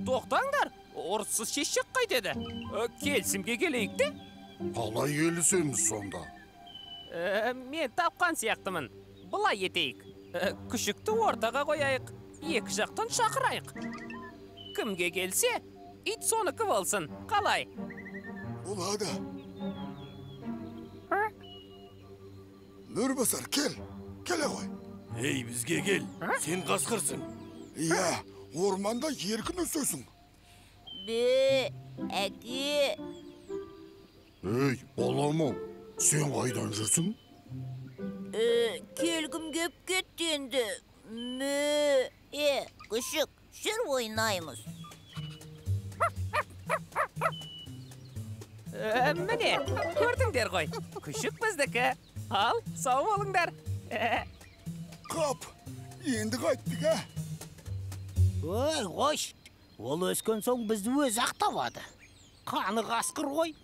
Тоқтаңдар, ұрыссыз шешсек қайтеді. Келісімге келейік те. Қалай келісеміз сонда? Мен тапқан сияқтымын. Былай етейік. Күшікті ортаға қояйық. Екі жақтан шақырайық. Кімге келсе, ит соныкі болсын. Қалай? Болады. Бөрібасар, кел. Келе ғой. Ей, бізге кел. Сен қасқырсың. Иә, орманда еркін өсесің. Бе, әке. Ей, балам-ау, сен қайдан жүрсің? Келгім кеп кетті енді. Күшік, жүр ойнаймыз. Міне, көрдіңдер ғой. Күшік біздікі. Ал, сау болыңдар. Қап, енді қайттық, ә? Ой, қош, ол өскен соң бізді өзі ақтабады. Қаны қасқыр ғой.